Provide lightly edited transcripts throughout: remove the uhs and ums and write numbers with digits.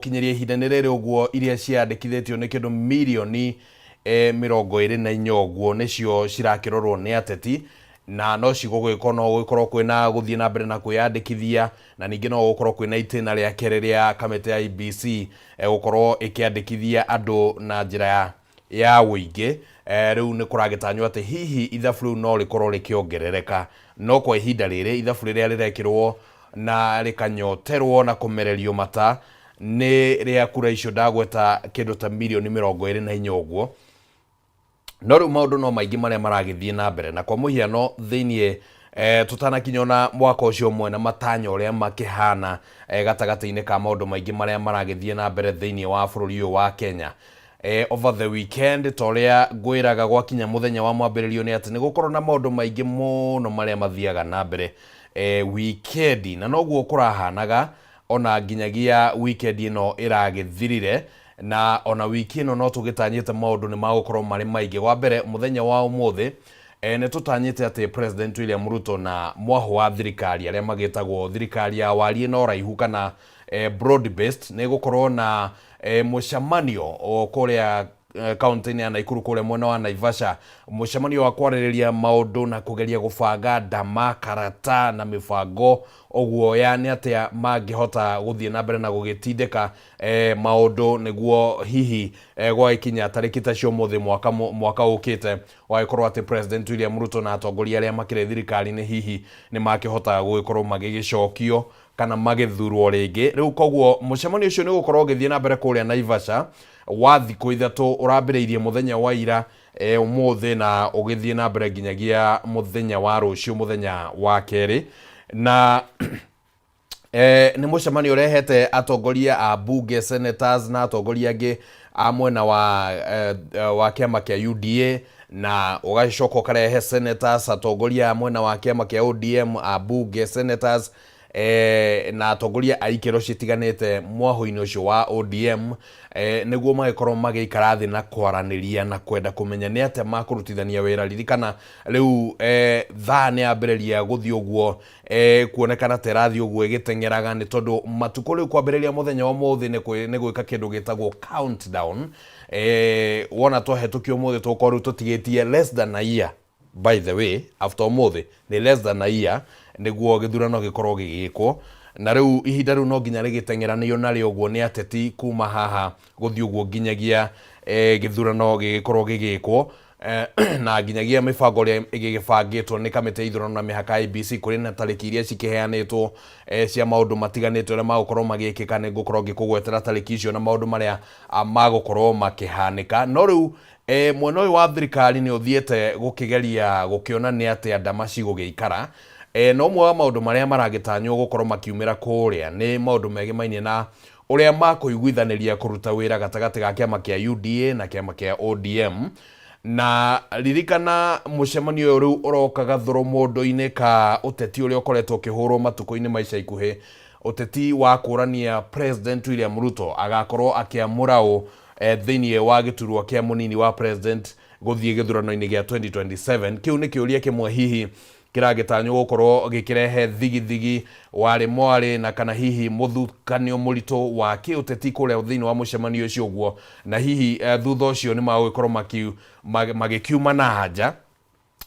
Gũkinyĩria ihinda-inĩ rĩrĩ ũguo, iria ciandĩkithĩtio nĩ kĩndũ mirioni 24 ũguo nĩcio cirakĩrorwo nĩ ateti, na no cigũgĩkorwo no gũgĩkorwo kwĩna gũthiĩ na mbere na kwĩyandĩkithia, na ningĩ no gũkorwo kwĩna itĩna rĩa kerĩ rĩa kamĩtĩ ya IEBC gũkorwo ĩkĩandĩkithia andũ na njĩra ya ya ũingĩ. Rĩu nĩ kũragĩtanywo atĩ hihi ithabu rĩu no rĩkorwo rĩkĩongerereka, no kwa ihinda rĩrĩ ithabu rĩrĩa rĩrekĩrwo na rĩkanyoterwo na kũmererio mata nĩ rĩa kura icio ndagweta kĩndũ ta mirioni 24 ũguo. No rĩu maũndũ no maingĩ marĩa maragĩthiĩ na mbere, na kwa mũhiano thĩinĩ tũtanakinya ona mwaka ũcio ũmwe na matanya ũrĩa makĩhana gatagatĩ-inĩ ka maũndũ maingĩ marĩa maragĩthiĩ na mbere thĩinĩ wa bũrũri ũyũ wa Kenya. Over the weekend, ta ũrĩa ngwĩraga gwakinya mũthenya wa mwambĩrĩrio nĩ atĩ nĩ gũkorwo na maũndũ maingĩ mũno marĩa mathiaga na mbere wikendi, na noguo kũrahanaga ona nginyagia wikendi ĩno ĩragĩthirire, na ona wiki ĩno no tũgĩtanyĩte maũndũ nĩ magũkorwo marĩ maingĩ. Wa mbere, mũthenya wa ũmũthĩ nĩ tũtanyĩte atĩ President William Ruto na mwahũ wa thirikari arĩa magĩtagwo thirikari ya wariĩ na ũraihu kana broad based nĩ gũkorwo na mũcemanio kũrĩa kaunti-inĩ ya Naikuru kũrĩa mwena wa Naivasha, mũcemanio wa kwarĩrĩria maũndũ na kũgeria gũbanga ndama, karata na mĩbango ũguo ya nĩ atĩa mangĩhota gũthiĩ na mbere na gũgĩtindĩka maũndũ nĩguo hihi gwagĩkinya tarĩki ta cia ũmũthĩ mwaka mwaka ũkĩte gwagĩkorwo atĩ President William Ruto na atongoria arĩa makĩrĩ thirikari-inĩ hihi nĩ makĩhota gũgĩkorwo magĩgĩcokio kana magĩthurwo rĩngĩ. Rĩu koguo mũcemanio ũcio nĩ ũgũkorwo ũgĩthiĩ na mbere kũrĩa Naivasha wa thikũ 3, ũrambĩrĩirie mũthenya wa ira, ũmũthĩ, na ũgĩthiĩ na mbere nginyagia mũthenya wa rũciũ, mũthenya wa kerĩ. Na nĩ mũcemanio ũrehete atongoria a bunge, senators na atongoria angĩ a mwena wa kĩama kĩa UDA, na ũgacoka ũkarehe senators, atongoria a mwena wa kĩama kĩa ODM, a bunge, senators na atongoria a ikĩro citiganĩte mwahũ-inĩ ũcio wa ODM, nĩguo magĩkorwo magĩikara thĩ na kwaranĩria na kwenda kũmenya nĩ atĩa makũrutithania wĩra. Ririkana rĩu thaa nĩ yambĩrĩria gũthiĩ ũguo, kuonekana ta ĩrathiĩ ũguo ĩgĩteng'eraga, nĩ tondũ matukũ rĩu kwambĩrĩria mũthenya wa ũmũthĩ nĩ gwĩka kĩndũ gĩtagwo countdown. Wona twahĩtũkia ũmũthĩ, tũgũkorwo rĩu tũtigĩtie less than a year. By the way, after ũmũthĩ nĩ less than a year nĩguo gĩthurano gĩkorwo gĩgĩkwo, na rĩu ihinda rĩu no nginya rĩgĩteng'eranio narĩo ũguo nĩ ateti kuma haha gũthiĩ ũguo nginyagia gĩthurano gĩgĩkorwo gĩgĩkwo, na nginyagia mĩbango ĩrĩa ĩgĩbangĩtwo nĩ kamĩtĩ ya ithurano na mĩhaka IEBC. Kũrĩ na tarĩki iria cikĩheanĩtwo cia maũndũ matiganĩte ũrĩa magũkorwo magĩkĩka. Nĩ ngũkorwo ngĩkũgwetera tarĩki icio na maũndũ marĩa magũkorwo makĩhanĩka. No rĩu mwena ũyũ wa thirikari nĩ ũthiĩte gũkĩgeria gũkĩona nĩ atĩa ndama cigũgĩikara, na ũmwe wa maũndũ marĩa maragĩtanywo gũkorwo makiumĩra kũrĩa nĩ maũndũ megemainie na ũrĩa makũiguithanĩria kũruta wĩra gatagatĩ ga kĩama kĩa UDA na kĩama kĩa ODM. Na ririkana mũcemanio ũyũ rĩu ũroka gathũrũ mũndũ-inĩ ka ũteti ũrĩa ũkoretwo ũkĩhũrwo matukũ-inĩ ma ica ikuhĩ, ũteti wa kũrania President William Ruto agakorwo akĩamũra ũ thĩinĩ wa gĩturwa kĩa mũnini wa president gũthiĩ gĩthurano-inĩ gĩa 2027. Kĩu nĩ kĩũria kĩmwe hihi kĩragĩtanywo gũkorwo gĩkĩrehe thigithigi warĩ mwarĩ na kana hihi mũthukanio mũritũ wa kĩũteti kũrĩa thĩinĩ wa mũcemanio ũcio ũguo, na hihi thutha ũcio nĩ magũgĩkorwo magĩkiuma na anja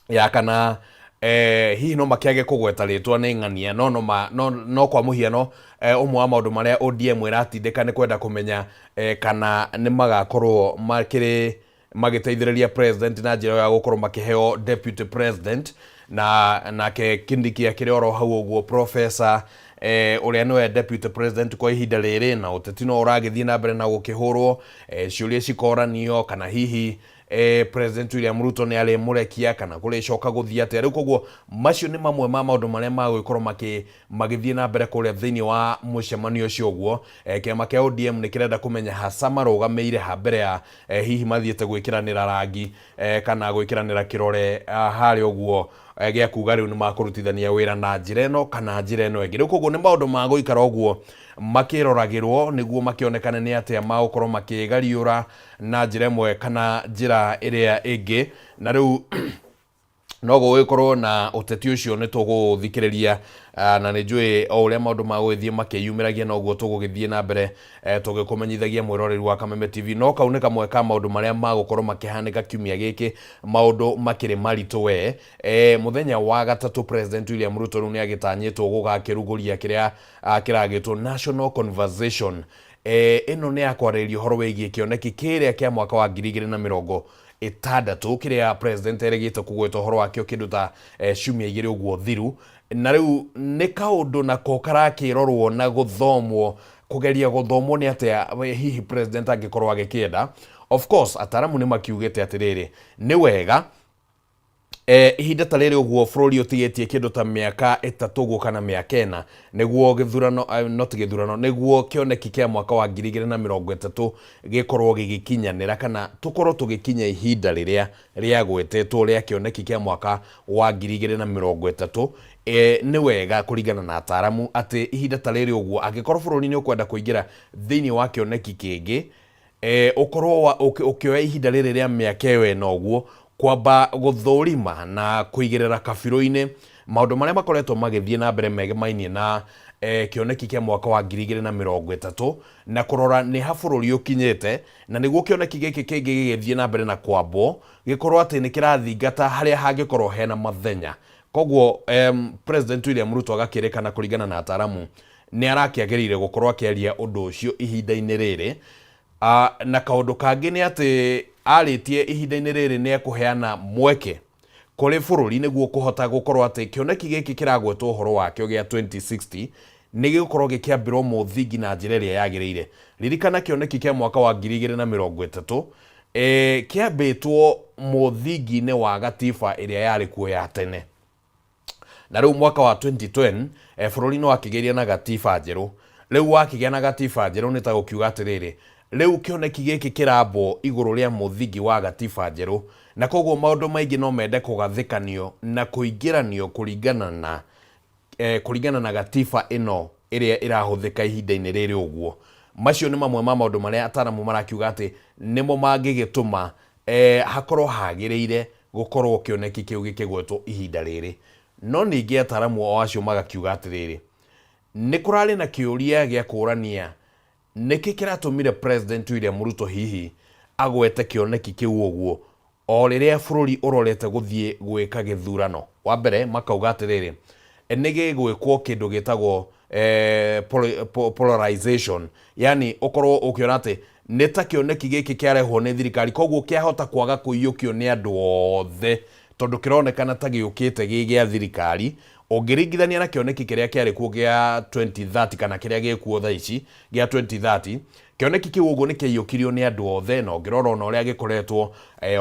ya kana hihi no makĩage kũgweta rĩtwa nĩ ng'ania. No no, ma, no, no kwa mũhiano, ũmwe wa maũndũ marĩa ODM ĩratindĩka nĩ kwenda kũmenya kana nĩ magakorwo makĩrĩ magĩteithĩrĩria president na njĩra ya gũkorwo makĩheo deputy president, na nake Kindiki akĩrĩ oro hau ũguo, professor ũrĩa nĩwe deputy president kwa ihinda rĩrĩ. Na ũteti no ũragĩthiĩ na mbere na gũkĩhũrwo, ciũria cikoranio kana hihi President William Ruto nĩ arĩmũrekia kana kũrĩcoka gũthiĩ atĩa. Rĩu koguo macio nĩ mamwe ma maũndũ marĩa magũgĩkorwo magĩthiĩ na mbere kũrĩa thĩinĩ wa mũcemanio ũcio ũguo. Kĩama kĩa ODM nĩ kĩrenda kũmenya hasa marũgamĩire ha mbere ya hihi mathiĩte gwĩkĩranĩra rangi kana gwĩkĩranĩra kĩrore harĩa ũguo gĩa kuga rĩu nĩ makũrutithania wĩra na njĩra ĩno kana njĩra ĩno ĩngĩ. Rĩu koguo nĩ maũndũ ma gũikara ũguo makĩroragĩrwo nĩguo makĩonekane nĩ atĩa magũkorwo makĩgariũra na njĩra ĩmwe kana njĩra ĩrĩa ĩngĩ. Na rĩu No gũgĩkorwo na ũteti ũcio nĩ tũgũthikĩrĩria, na nĩ njũĩ o ũrĩa maũndũ magũgĩthiĩ makĩyumĩragia noguo tũgũgĩthiĩ na mbere tũgĩkũmenyithagia mwĩroreri wa Kameme TV. No kau nĩ kamwe ka maũndũ marĩa magũkorwo makĩhanĩka kiumia gĩkĩ, maũndũ makĩrĩ maritũ we. Mũthenya wa gatatũ President William Ruto rĩu nĩ agĩtanyĩtwo gũgakĩrugũria kĩrĩa kĩragĩtwo National Conversation. Ĩno nĩ ya kwarĩrĩria ũhoro wĩgiĩ kĩoneki kĩrĩa kĩa mwaka wa 2060 kĩrĩa president erĩgĩte kũgweta ũhoro wakĩo kĩndũ ta ciumia igĩrĩ ũguo thiru. Na rĩu nĩ kaũndũ nako karakĩrorwo na gũthomwo, kũgeria gũthomwo nĩ atĩa hihi president angĩkorwo agĩkĩenda. Of course ataramu nĩ makiugĩte atĩrĩrĩ, nĩ wega ihinda ta rĩrĩ ũguo bũrũri ũtigĩtie kĩndũ ta mĩaka 3 ũguo kana mĩaka 4 nĩguo gĩthurano, not gĩthurano, nĩguo kĩoneki kĩa mwaka wa 2030 gĩkorwo gĩgĩkinyanĩra kana tũkorwo tũgĩkinya ihinda rĩrĩa rĩagwetetwo rĩa kĩoneki kĩa mwaka wa 2030. Nĩ wega kũringana na ataramu atĩ ihinda ta rĩrĩ ũguo angĩkorwo bũrũri nĩ ũkwenda kũingĩra thĩinĩ wa kĩoneki kĩngĩ, ũkorwo ũkĩoya ihinda rĩrĩ rĩa mĩaka ĩyo ĩna ũguo kwamba gũthũrima na kũigĩrĩra kabirũ-inĩ maũndũ marĩa makoretwo magĩthiĩ na mbere megemainie na kĩoneki kĩa mwaka wa 2030 na kũrora nĩ ha bũrũri ũkinyĩte, na nĩguo kĩoneki gĩkĩ kĩngĩ gĩgĩthiĩ na mbere na kwambwo gĩkorwo atĩ nĩ kĩrathingata harĩa hangĩkorwo hena mathenya. Koguo President William Ruto agakĩrĩkana kũringana na ataramu nĩ arakĩagĩrĩire gũkorwo akĩaria ũndũ ũcio ihinda-inĩ rĩrĩ. Na kaũndũ kangĩ nĩ atĩ arĩtie ihinda-inĩ rĩrĩ nĩ ekũheana mweke kũrĩ bũrũri nĩguo kũhota gũkorwo atĩ kĩoneki gĩkĩ kĩragwetwo ũhoro wakĩo gĩa 2060 nĩ gĩgũkorwo gĩkĩambĩrwo mũthingi na njĩra ĩrĩa yagĩrĩire. Ririkana kĩoneki kĩa mwaka wa 2030 kĩambĩtwo mũthingi-inĩ wa gatiba ĩrĩa yarĩ kuo ya tene. Na rĩu mwaka wa 2010 bũrũri nĩ wakĩgĩire na gatiba njerũ. Rĩu wakĩgĩa na gatiba njerũ nĩ ta gũkiuga atĩrĩrĩ, rĩu kĩoneki gĩkĩ kĩrambwo igũrũ rĩa mũthingi wa gatiba njerũ, na koguo maũndũ maingĩ no mende kũgathĩkanio na kũingĩranio kũringana na gatiba ĩno ĩrĩa ĩrahũthĩka ihinda-inĩ rĩrĩ ũguo. Macio nĩ mamwe ma maũndũ marĩa ataramu marakiuga atĩ nĩmo mangĩgĩtũma hakorwo hagĩrĩire gũkorwo kĩoneki kĩu gĩkĩgwetwo ihinda rĩrĩ. No ningĩ ataramu o acio magakiuga atĩrĩrĩ, nĩ kũrarĩ na kĩũria gĩa kũrania nĩkĩ kĩratũmire President William Ruto hihi agwete kĩoneki kĩu ũguo o rĩrĩa bũrũri ũrorete gũthiĩ gwĩka gĩthurano. Wa mbere makauga atĩrĩrĩ, nĩ gĩgwĩkwo kĩndũ gĩtagwo polarization, yani ũkorwo ũkĩona atĩ nĩ ta kĩoneki gĩkĩ kĩarehwo nĩ thirikari, koguo kĩahota kwaga kũiyũkio nĩ andũ othe tondũ kĩronekana ta gĩũkĩte gĩ gĩa thirikari ũngĩringithania na kĩoneki kĩrĩa kĩarĩ kuo gĩa 2030 kana kĩrĩa gĩkuo thaa ici gĩa 2030. Kĩoneki kĩu ũguo nĩ kĩaiyũkirio nĩ andũ othe, na ũngĩrora ona ũrĩa gĩkoretwo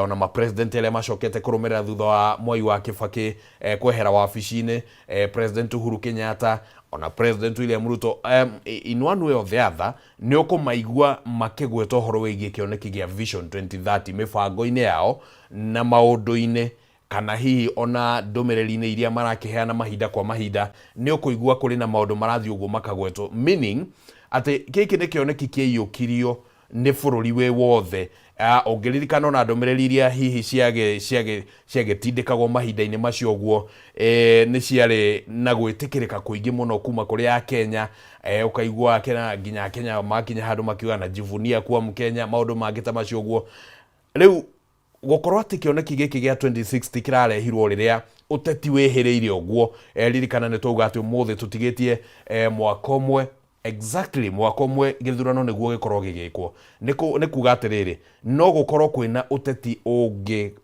ona ma-president arĩa macokete kũrũmĩrĩra thutha wa Mwai wa Kibaki kwehera wabici-inĩ, President Uhuru Kenyatta ona President William Ruto, in one way or the other nĩ ũkũmaigua makĩgweta ũhoro wĩgiĩ kĩoneki gĩa Vision 2030 mĩbango-inĩ yao na maũndũ-inĩ kana hihi ona ndũmĩrĩri-inĩ iria marakĩheana mahinda kwa mahinda, nĩ ũkũigua kũrĩ na maũndũ marathiĩ ũguo makagwetwo, meaning atĩ gĩkĩ nĩ kĩoneki kĩaiyũkirio nĩ bũrũri wĩ wothe. Ũngĩririkana ona ndũmĩrĩri iria hihi ciagĩtindĩkagwo mahinda-inĩ macio ũguo, nĩ ciarĩ na gwĩtĩkĩrĩka kũingĩ mũno kuma kũrĩ Akenya. Ũkaigua nginya Akenya makinya handũ makiuga najivunia kuwa Mkenya, maũndũ mangĩ ta macio ũguo. Rĩu gũkorwo atĩ kĩoneki gĩkĩ gĩa 2060 kĩrarehirwo rĩrĩa ũteti wĩhĩrĩire ũguo, ririkana nĩ twauga atĩ ũmũthĩ tũtigĩtie mwaka ũmwe, exactly mwaka ũmwe gĩthurano nĩguo gĩkorwo gĩgĩkwo. Nĩ kuga atĩrĩrĩ, no gũkorwo kwĩna ũteti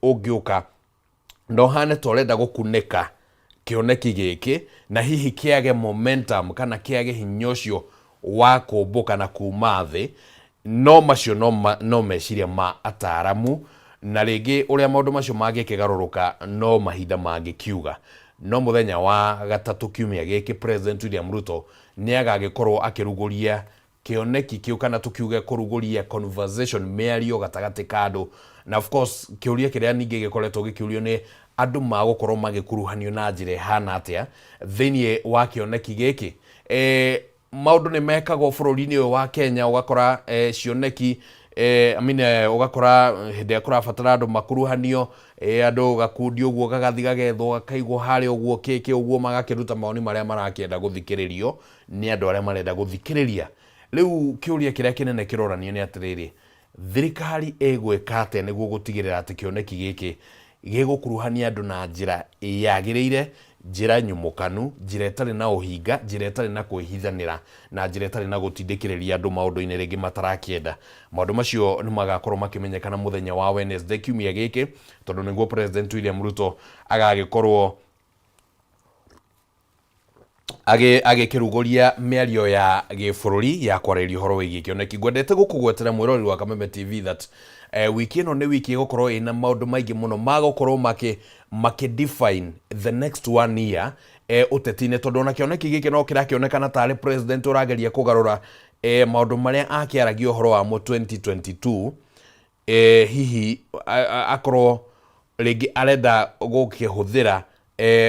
ũngĩũka na ũhane ta ũrenda gũkunĩka kĩoneki gĩkĩ na hihi kĩage momentum kana kĩage hinya ũcio wa kũmbũka na kuma thĩ. No macio no meciria ma ataramu, na rĩngĩ ũrĩa maũndũ macio mangĩkĩgarũrũka no mahinda mangĩkiuga. No mũthenya wa gatatũ kiumia gĩkĩ President William Ruto nĩ agagĩkorwo akĩrugũria kĩoneki kĩu, kana tũkiuge kũrugũria conversation, mĩario gatagatĩ ka andũ. Na of course kĩũria kĩrĩa ningĩ gĩkoretwo gĩkĩũrio nĩ andũ magũkorwo magĩkuruhanio na njĩra ĩhana atĩa thĩinĩ wa kĩoneki gĩkĩ. Maũndũ nĩ mekagwo bũrũri-inĩ ũyũ wa Kenya, ũgakora cioneki I mean, ũgakora hĩndĩ ĩrĩa kũrabatara andũ makuruhanio, andũ gakundi ũguo gagathi gagethwo gakaigwo harĩa ũguo kĩkĩ ũguo, magakĩruta mawoni marĩa marakĩenda gũthikĩrĩrio nĩ andũ arĩa marenda gũthikĩrĩria. Rĩu kĩũria kĩrĩa kĩnene kĩroranio nĩ atĩrĩrĩ, thirikari ĩgwĩka atĩa nĩguo gũtigĩrĩra atĩ kĩoneki gĩkĩ gĩgũkuruhania andũ na njĩra yagĩrĩire, njĩra nyumũkanu, njĩra ĩtarĩ na ũhinga, njĩra ĩtarĩ na kwĩhithanĩra, na njĩra ĩtarĩ na gũtindĩkĩrĩria andũ maũndũ-inĩ rĩngĩ matarakĩenda. Maũndũ macio nĩ magakorwo makĩmenyekana mũthenya wa Wednesday kiumia gĩkĩ, tondũ nĩguo President William Ruto agagĩkorwo agĩkĩrugũria mĩario ya gĩbũrũri ya kwarĩrĩria ũhoro wĩgiĩ kĩoneki. Ngwendete gũkũgwetera mwĩroreri wa Kameme TV that wiki ĩno nĩ wiki ĩgũkorwo ĩna maũndũ maingĩ mũno magũkorwo makĩ define the next one year ũteti-inĩ, tondũ ona kĩoneki gĩkĩ no kĩrakĩonekana tarĩ president ũrageria kũgarũra maũndũ marĩa akĩaragia ũhoro wamo 2022. Hihi akorwo rĩngĩ arenda gũkĩhũthĩra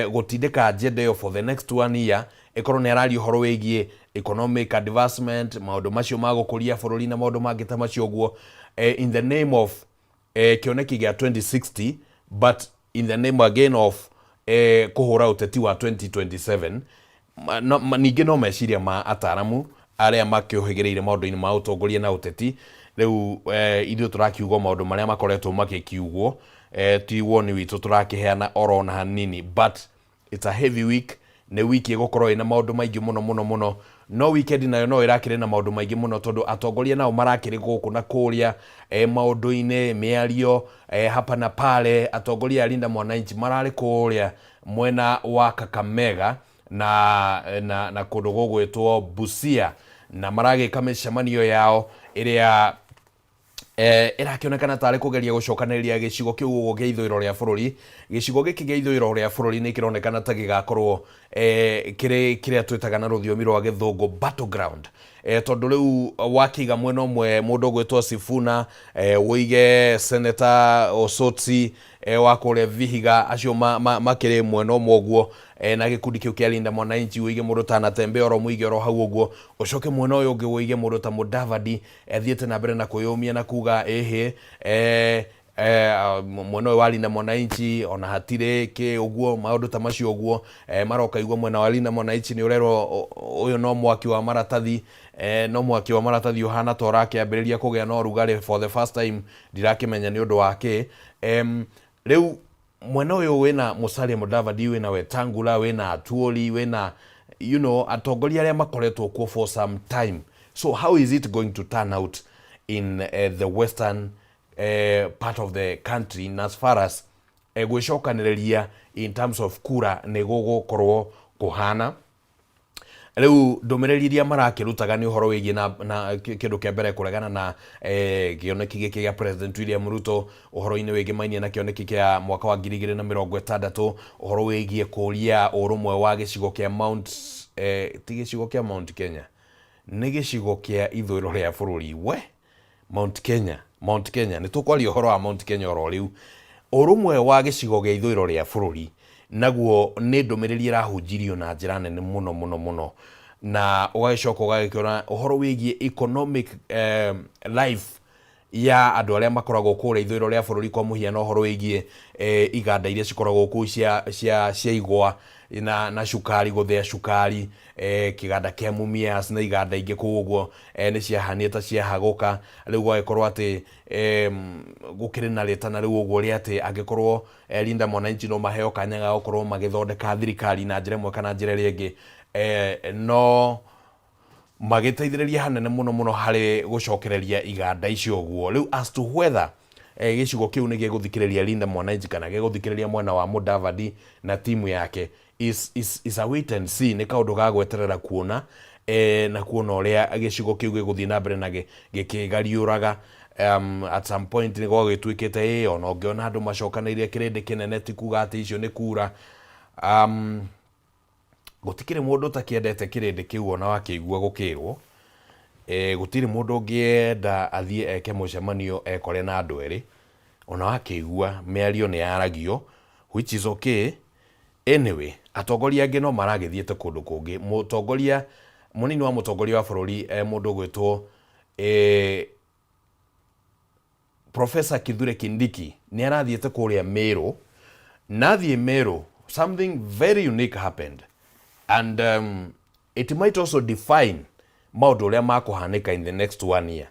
gũtindĩka agenda ĩyo for the next one year, ĩkorwo nĩ araria ũhoro wĩgiĩ economic advancement, maũndũ macio ma gũkũria bũrũri na maũndũ mangĩ ta macio ũguo, in the name of kĩoneki gĩa 2060, but in the name again of kũhũra ũteti wa 2027. Ningĩ no meciria ma ataramu arĩa makĩũhĩgĩrĩire maũndũ-inĩ ma ũtongoria na ũteti. Rĩu ithuĩ tũrakiuga maũndũ marĩa makoretwo magĩkiugwo, ti woni witũ tũrakĩheana oro na hanini, but it's a heavy week. Nĩ wiki ĩgũkorwo ĩna maũndũ maingĩ mũno mũno mũno. No weekend nayo no ĩrakĩrĩ na maũndũ maingĩ mũno, tondũ atongoria nao marakĩrĩ gũkũ na kũrĩa, maũndũ-inĩ, mĩario, hapa na pale. Atongoria a Linda Mwananchi mararĩ kũrĩa mwena wa Kakamega na kũndũ gũgwĩtwo Busia, na maragĩka mĩcemanio yao ĩrĩa ĩrakĩonekana tarĩ kũgeria gũcokanĩrĩria gĩcigo kĩu ũguo gĩa ithũĩro rĩa bũrũri. Gĩcigo gĩkĩ gĩa ithũĩro rĩa bũrũri nĩ kĩronekana ta gĩgakorwo kĩrĩ kĩrĩa twĩtaga na rũthiomi rwa gĩthũngũ battleground, tondũ rĩu wakĩiga mwena ũmwe mũndũ ũgwĩtwo Sifuna, ũige Senator Osotsi wa kũrĩa Vihiga, acio makĩrĩ mwena ũmwe ũguo, na gĩkundi kĩu kĩa Linda Mwananchi, ũige mũndũ ta Natembeya oro mũige oro hau ũguo, ũcoke mwena ũyũ ũngĩ ũige mũndũ ta Mudavadi ethiĩte na mbere na kwĩyũmia na kuga ĩhĩ, mwena ũyũ wa Linda Mwananchi ona hatirĩ kĩ ũguo, maũndũ ta macio ũguo. Maroka igua mwena wa Linda Mwananchi nĩ ũrerwo ũyũ no mwaki wa maratathi, no mwaki wa maratathi ũhana ta ũrakĩambĩrĩria kũgĩa na ũrugarĩ for the first time, ndirakĩmenya nĩ ũndũ wa kĩ. Rĩu mwena ũyũ wĩna Musalia Mudavadi, wĩna Wetangula, wĩna Atwoli, wĩna atongoria arĩa makoretwo kuo for some time. So how is it going to turn out in the western part of the country in as far as gwĩcokanĩrĩria in terms of kura nĩ gũgũkorwo kũhana? Rĩu ndũmĩrĩri iria marakĩrutaga nĩ ũhoro wĩgiĩ na kĩndũ kĩa mbere kũregana na kĩoneki gĩkĩ gĩa President William Ruto ũhoro-inĩ wĩgĩmainie na kĩoneki kĩa mwaka wa 2060, ũhoro wĩgiĩ kũria ũrũmwe wa gĩcigo kĩa Mount, ti gĩcigo kĩa Mount Kenya, nĩ gĩcigo kĩa ithũĩro rĩa bũrũri we Mount Kenya. Mount Kenya nĩ tũkwaria ũhoro wa Mount Kenya oro rĩu. Ũrũmwe wa gĩcigo gĩa ithũĩro rĩa bũrũri naguo nĩ ndũmĩrĩri ĩrahunjirio na njĩra nene mũno mũno mũno, na ũgagĩcoka ũgagĩkĩona ũhoro wĩgiĩ economic life ya andũ arĩa makoragwo kũrĩa ithũĩro rĩa bũrũri, kwa mũhiano ũhoro wĩgiĩ iganda iria cikoragwo kũu cia igwa na cukari, gũthĩa cukari, kĩganda kĩa Mumias na iganda ingĩ kũu ũguo, nĩ ciahanire ta ciahagũka. Rĩu gũgagĩkorwo atĩ gũkĩrĩ na rĩtana rĩu ũguo rĩa atĩ angĩkorwo Linda Mwananchi no maheo kanya ga gũkorwo magĩthondeka thirikari na njĩra ĩmwe kana njĩra ĩrĩa ĩngĩ, no magĩteithĩrĩria hanene mũno mũno harĩ gũcokereria iganda icio ũguo. Rĩu as to whether gĩcigo kĩu nĩ gĩgũthikĩrĩria Linda Mwananchi kana gĩgũthikĩrĩria mwena wa Mudavadi na timu yake is a wait and see. Nĩ kaũndũ ga gweterera kuona, na kuona ũrĩa gĩcigo kĩu gĩgũthiĩ na mbere na gĩkĩgariũraga. At some point nĩ gwagĩtuĩkĩte ĩ ona ũngĩona andũ macokanĩrĩire kĩrĩndĩ kĩnene ti kuga atĩ icio nĩ kura. Gũtikĩrĩ mũndũ ũtakĩendete kĩrĩndĩ kĩu, ona wakĩigua gũkĩrwo, gũtirĩ mũndũ ũngĩenda athiĩ eke mũcemanio ekore na andũ erĩ, ona wakĩigua mĩario nĩ yaragio, which is okay. Anyway, atongoria angĩ no maragĩthiĩte kũndũ kũngĩ. Mũtongoria mũnini wa mũtongoria wa bũrũri, mũndũ ũgwĩtwo Professor Kithure Kindiki nĩ arathiĩte kũrĩa Meru, na athiĩ Meru something very unique happened and it might also define maũndũ ũrĩa makũhanĩka in the next one year,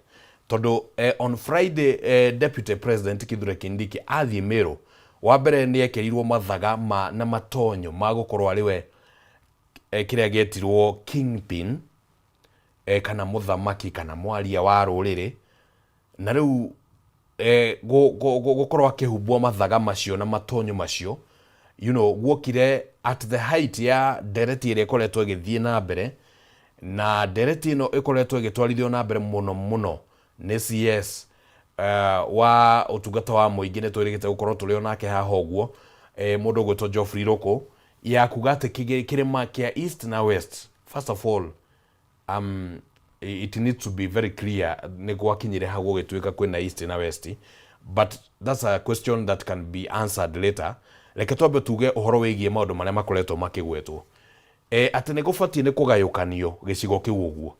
tondũ on Friday Deputy President Kithure Kindiki athiĩ Meru, wa mbere nĩ ekĩrirwo mathaga ma, na matonyo ma gũkorwo arĩ we kĩrĩa gĩetirwo kingpin, kana mũthamaki kana mwaria wa rũrĩrĩ. Na rĩu gũkorwo akĩhumbwo mathaga macio na matonyo macio guokire at the height ya ndereti ĩrĩa ĩkoretwo ĩgĩthiĩ na mbere, na ndereti ĩno ĩkoretwo ĩgĩtwarithio na mbere mũno mũno nĩ CS wa ũtungata wa mũingĩ, nĩ twĩrĩgĩte gũkorwo tũrĩ onake haha ũguo, mũndũ ũgwĩtwo Geoffrey Ruku, ya kuga atĩ kĩrĩma kĩa East na West. First of all, it needs to be very clear nĩ gwakinyire hau gũgĩtuĩka kwĩna East na West, but that's a question that can be answered later. Reke twambe tuge ũhoro wĩgiĩ maũndũ marĩa makoretwo makĩgwetwo atĩ nĩ gũbatiĩ nĩ kũgayũkanio gĩcigo kĩu ũguo.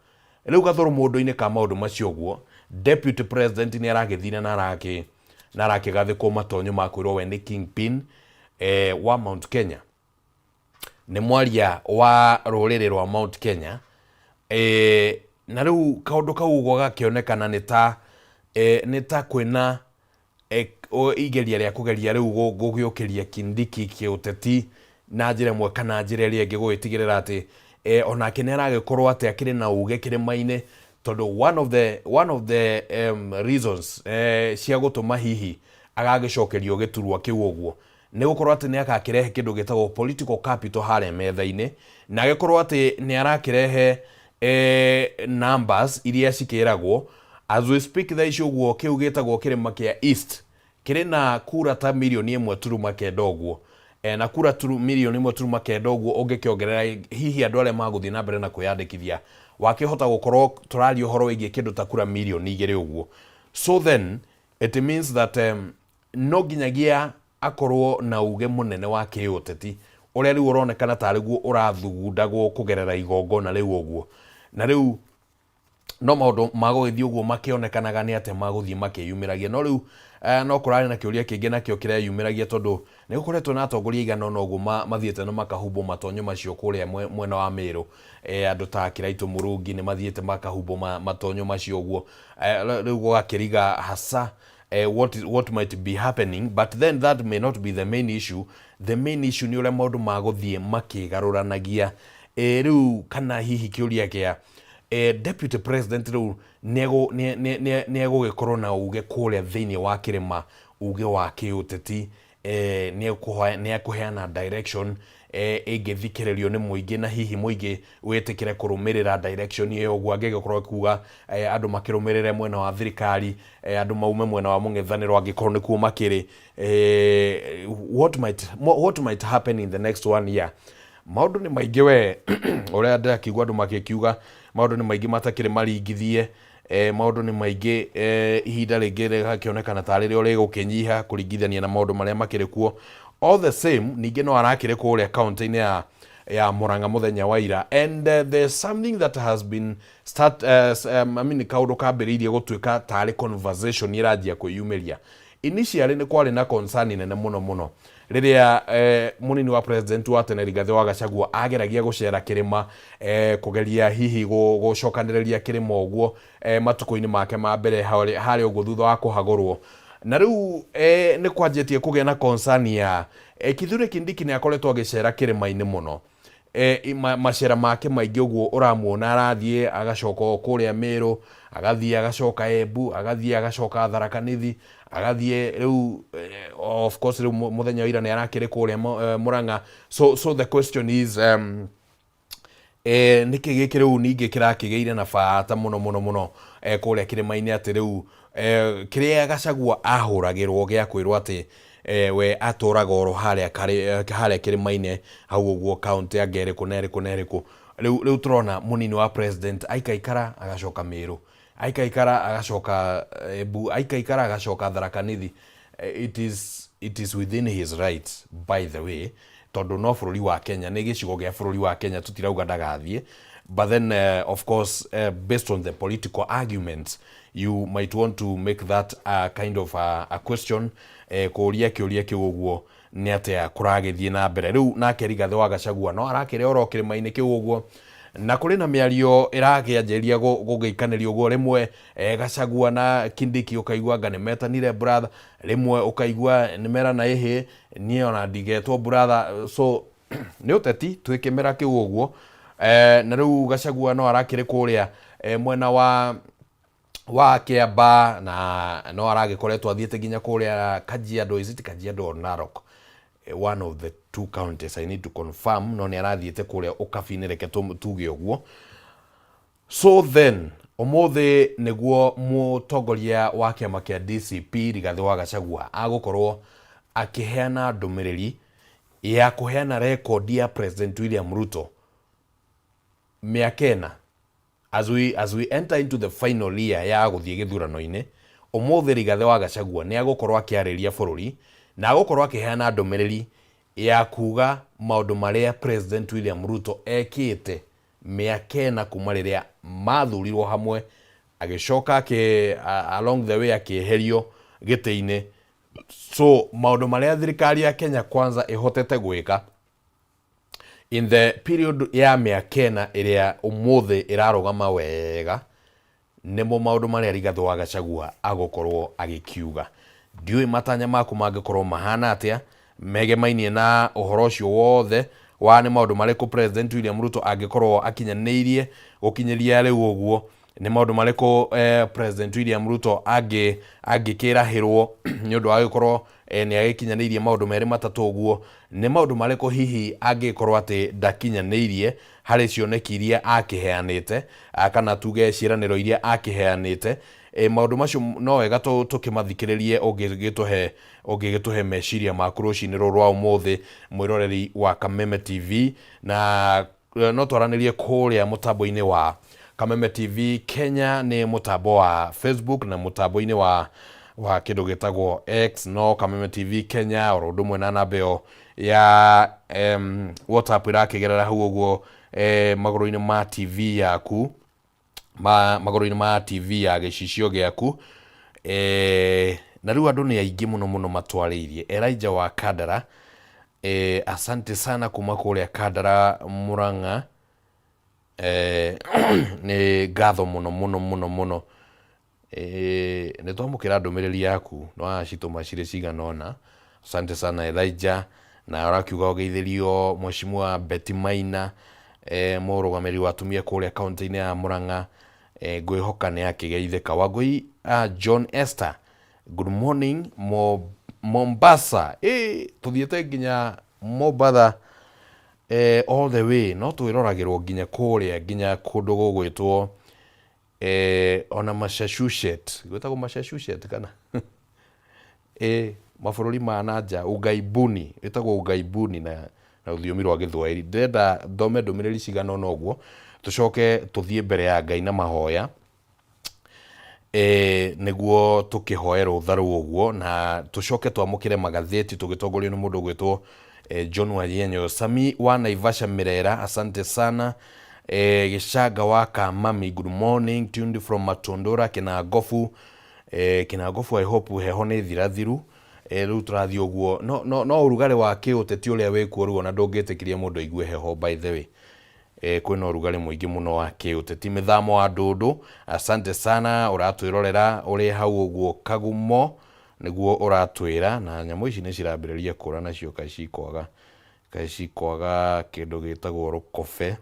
Rĩu gathũrũ mũndũ-inĩ ka maũndũ macio ũguo, Deputy President nĩ aragĩthire na arakĩgathĩkwo matonyo ma kwĩrwo we nĩ kingpin wa Mount Kenya, nĩ mwaria wa rũrĩrĩ rwa Mount Kenya. Na rĩu kaũndũ kau ũguo gakĩonekana nĩ ta kwĩna igeria rĩa kũgeria rĩu gũgĩũkĩria Kindiki kĩũteti na njĩra ĩmwe kana njĩra ĩrĩa ĩngĩ, gũgĩtigĩrĩra atĩ onake nĩ aragĩkorwo atĩ akĩrĩ na uge kĩrĩma-inĩ, tondũ one of the reasons cia gũtũma hihi agagĩcokerio gĩturwa kĩu ũguo nĩ gũkorwo atĩ nĩ agakĩrehe kĩndũ gĩtagwo political capital harĩa metha-inĩ, na agĩkorwo atĩ nĩ arakĩrehe numbers iria cikĩragwo. As we speak thaa ici ũguo, kĩu gĩtagwo kĩrĩma kĩa East kĩrĩ na kura ta 1.9 mirioni ũguo, na kura 1.9 mirioni ũguo, ũngĩkĩongerera hihi andũ arĩa magũthiĩ na mbere na kwĩyandĩkithia, wakĩhota gũkorwo tũraria ũhoro wĩgiĩ kĩndũ ta kura 2 mirioni ũguo. So then it means that no nginyagia akorwo na uge mũnene wa kĩũteti ũrĩa rĩu ũronekana tarĩ guo ũrathugundagwo kũgerera igongona rĩu ũguo. Na rĩu no maũndũ magũgĩthiĩ ũguo makĩonekanaga nĩ atĩa magũthiĩ makĩyumĩragia. No rĩu no kũrarĩ na kĩũria kĩngĩ nakĩo kĩreyumĩragia, tondũ nĩ gũkoretwo na atongoria aigana ũna ũguo mathiĩte na makahumbwo matonyo macio kũrĩa mwena wa Meru. Andũ ta Kiraitũ Mũrungi nĩ mathiĩte makahumbwo matonyo macio ũguo. Rĩu gũgakĩriga hasa what might be happening, but then that may not be the main issue. The main issue nĩ ũrĩa maũndũ magũthiĩ makĩgarũranagia. Rĩu kana hihi kĩũria kĩa Deputy President rĩu nĩ egũgĩkorwo na uge kũrĩa thĩinĩ wa kĩrĩma, uge wa kĩũteti, nĩ ekũheana direction ĩngĩthikĩrĩrio nĩ mũingĩ, na hihi mũingĩ wĩtĩkĩre kũrũmĩrĩra direction ĩyo ũguo, angĩgĩkorwo kuga andũ makĩrũmĩrĩre mwena wa thirikari, andũ maume mwena wa mũng'ethanĩro angĩkorwo nĩkuo makĩrĩ. What might happen in the next one year? Maũndũ nĩ maingĩ we, ũrĩa ndĩrakiuga andũ magĩkiuga maũndũ nĩ maingĩ matakĩrĩ maringithie. Maũndũ nĩ maingĩ, ihinda rĩngĩ rĩgakĩonekana tarĩ rĩo rĩgũkĩnyiha kũringithania na maũndũ marĩa makĩrĩ kuo. All the same, ningĩ no arakĩrĩ kũrĩa kaunti-inĩ ya Murang'a mũthenya wa ira, and there's something that has been start I mean, kaũndũ kambĩrĩirie gũtuĩka tarĩ conversation ĩranjia kwĩyumĩria. Initially nĩ kwarĩ na concern nene mũno mũno rĩrĩa mũnini wa president wa tene Rigathĩ wa Gachagua ageragia gũcera kĩrĩma, kũgeria hihi gũcokanĩrĩria kĩrĩma ũguo, matukũ-inĩ make ma mbere harĩa ũguo thutha wa kũhagũrwo. Na rĩu nĩ kwanjĩtie kũgĩa na concern ya Kithure Kindiki nĩ akoretwo agĩcera kĩrĩma-inĩ mũno, macera make maingĩ ũguo ũramuona arathiĩ agacoka o kũrĩa Meru, agathiĩ agacoka Embu, agathiĩ agacoka Tharaka Nithi, agathiĩ rĩu of course rĩu mũthenya wa ira nĩ arakĩrĩ kũrĩa Murang'a. So the question is, nĩkĩ gĩkĩ rĩu ningĩ kĩrakĩgĩire na bata mũno mũno mũno kũrĩa kĩrĩma-inĩ, atĩ rĩu kĩrĩa Gachagua ahũragĩrwo gĩa kwĩrwo atĩ we atũraga oro harĩa harĩa kĩrĩma-inĩ hau ũguo, kaunti ya ĩrĩkũ na ĩrĩkũ na ĩrĩkũ, rĩu tũrona mũnini wa president aikaikara agacoka Meru, aikaikara agacoka Embu, aikaikara agacoka Tharaka Nithi. It is within his rights, by the way, tondũ no bũrũri wa Kenya, nĩ gĩcigo gĩa bũrũri wa Kenya, tũtirauga ndagathiĩ. But then of course, based on the political arguments, you might want to make that kind of a question, kũria kĩũria kĩu ũguo nĩ atĩa kũragĩthiĩ na mbere rĩu. Nake Rigathĩ wa Gachagua no arakĩrĩ oro kĩrĩma-inĩ kĩu ũguo, na kũrĩ na mĩario ĩrakĩanjĩrĩria gũgĩikanĩrio ũguo. Rĩmwe Gachagua na Kindiki ũkaigua anga nĩ metanire brother, rĩmwe ũkaigua nĩ merana ĩhĩ niĩ ona ndigetwo brother. So nĩ ũteti twĩ kĩmera kĩu ũguo. Na rĩu Gachagua no arakĩrĩ kũrĩa mwena wa Kiambaa, na no aragĩkoretwo athiĩte nginya kũrĩa Kajiado. Is it Kajiado or Narok? One of the two counties, I need to confirm, no nĩ arathiĩte kũrĩa ũkabi-inĩ, reke tuge ũguo. So then ũmũthĩ nĩguo mũtongoria wa kĩama kĩa DCP Rigathĩ wa Gachagua agũkorwo akĩheana ndũmĩrĩri ya kũheana rekondi ya President William Ruto mĩaka 4 as we enter into the final year ya gũthiĩ gĩthurano-inĩ. Ũmũthĩ Rigathĩ wa Gachagua nĩ agũkorwo akĩarĩria bũrũri na agũkorwo akĩheana ndũmĩrĩri ya kuga maũndũ marĩa President William Ruto ekĩte mĩaka 4 kuma rĩrĩa mathurirwo hamwe, agĩcoka along the way akĩeherio gĩtĩ-inĩ. So maũndũ marĩa thirikari ya Kenya Kwanza ĩhotete gwĩka in the period ya mĩaka 4 ĩrĩa ũmũthĩ ĩrarũgama wega, nĩmo maũndũ marĩa Rigathĩ wa Gachagua agũkorwo agĩkiuga. Ndiũĩ matanya maku mangĩkorwo mahana atĩa megemainie na ũhoro ũcio wothe wa nĩ maũndũ marĩkũ President William Ruto angĩkorwo akinyanĩirie gũkinyĩria rĩu ũguo, nĩ maũndũ marĩkũ President William Ruto angĩkĩrahĩrwo nĩ ũndũ wa gũkorwo nĩ agĩkinyanĩirie maũndũ merĩ matatũ ũguo, nĩ maũndũ marĩkũ hihi angĩkorwo atĩ ndakinyanĩirie harĩ cioneki iria akĩheanĩte, kana tuge ciĩranĩro iria akĩheanĩte. Maũndũ macio no wega tũkĩmathikĩrĩrie. Ũngĩgĩtũhe meciria maku rũcinĩ rũrũ rwa ũmũthĩ, mwĩroreri wa Kameme TV, na no twaranĩrie kũrĩa mũtambo-inĩ wa Kameme TV Kenya, nĩ mũtambo wa Facebook na mũtambo-inĩ wa kĩndũ gĩtagwo X, no Kameme TV Kenya oro ũndũ ũmwe na namba ĩyo ya WhatsApp ĩrakĩgerera hau ũguo magũrũ-inĩ ma TV yaku, magũrũ-inĩ ma TV ya gĩcicio gĩaku. Na rĩu andũ nĩ aingĩ mũno mũno matwarĩirie. Elijah wa Kandara, asante sana kuma kũrĩa Kandara Murang'a, nĩ ngatho mũno mũno mũno mũno. Nĩ twamũkĩra ndũmĩrĩri yaku, nĩ wacitũma cirĩ cigana ũna. Asante sana Elijah, na ũrakiuga ũgeithĩrio Mheshimiwa Betty Maina, mũrũgamĩrĩri wa atumia kũrĩa kaunti-inĩ ya Murang'a. Ngwĩhoka nĩ akĩgeithĩka. Wangũi John Esther, good morning Mombasa. Tũthiĩte nginya Mombatha, all the way, no twĩroragĩrwo nginya kũrĩa, nginya kũndũ gũgwĩtwo ona Massachusetts, gwĩtagwo Massachusetts kana mabũrũri ma na nja, ugaibuni, ĩtagwo ugaibuni na rũthiomi rwa Gĩthwaĩri. Ndĩrenda thome ndũmĩrĩri cigana ũna ũguo, tũcoke tũthiĩ mbere ya Ngai na mahoya, nĩguo tũkĩhoe rũtha rũu ũguo na tũcoke twamũkĩre magathĩti tũgĩtongorio nĩ mũndũ ũgwĩtwo John Wayenyo. Sami wa Naivasha Mirera, asante sana. Gĩcanga wa Kamami, good morning, tuned from Matundura Kinangofu. Kinangofu, I hope heho nĩ thirathiru. Rĩu tũrathiĩ ũguo, no ũrugarĩ wa kĩũteti ũrĩa wĩkuo rĩu ona ndũngĩtĩkĩria mũndũ aigue heho. By the way, kwĩna ũrugarĩ mũingĩ mũno wa kĩũteti. Mĩthamo wa Ndũndũ, asante sana, ũratwĩrorera ũrĩ hau ũguo Kagumo nĩguo ũratwĩra. Na nyamũ ici nĩ cirambĩrĩria kũra nacio, kaĩ cikwaga kĩndũ gĩtagwo rũkobe.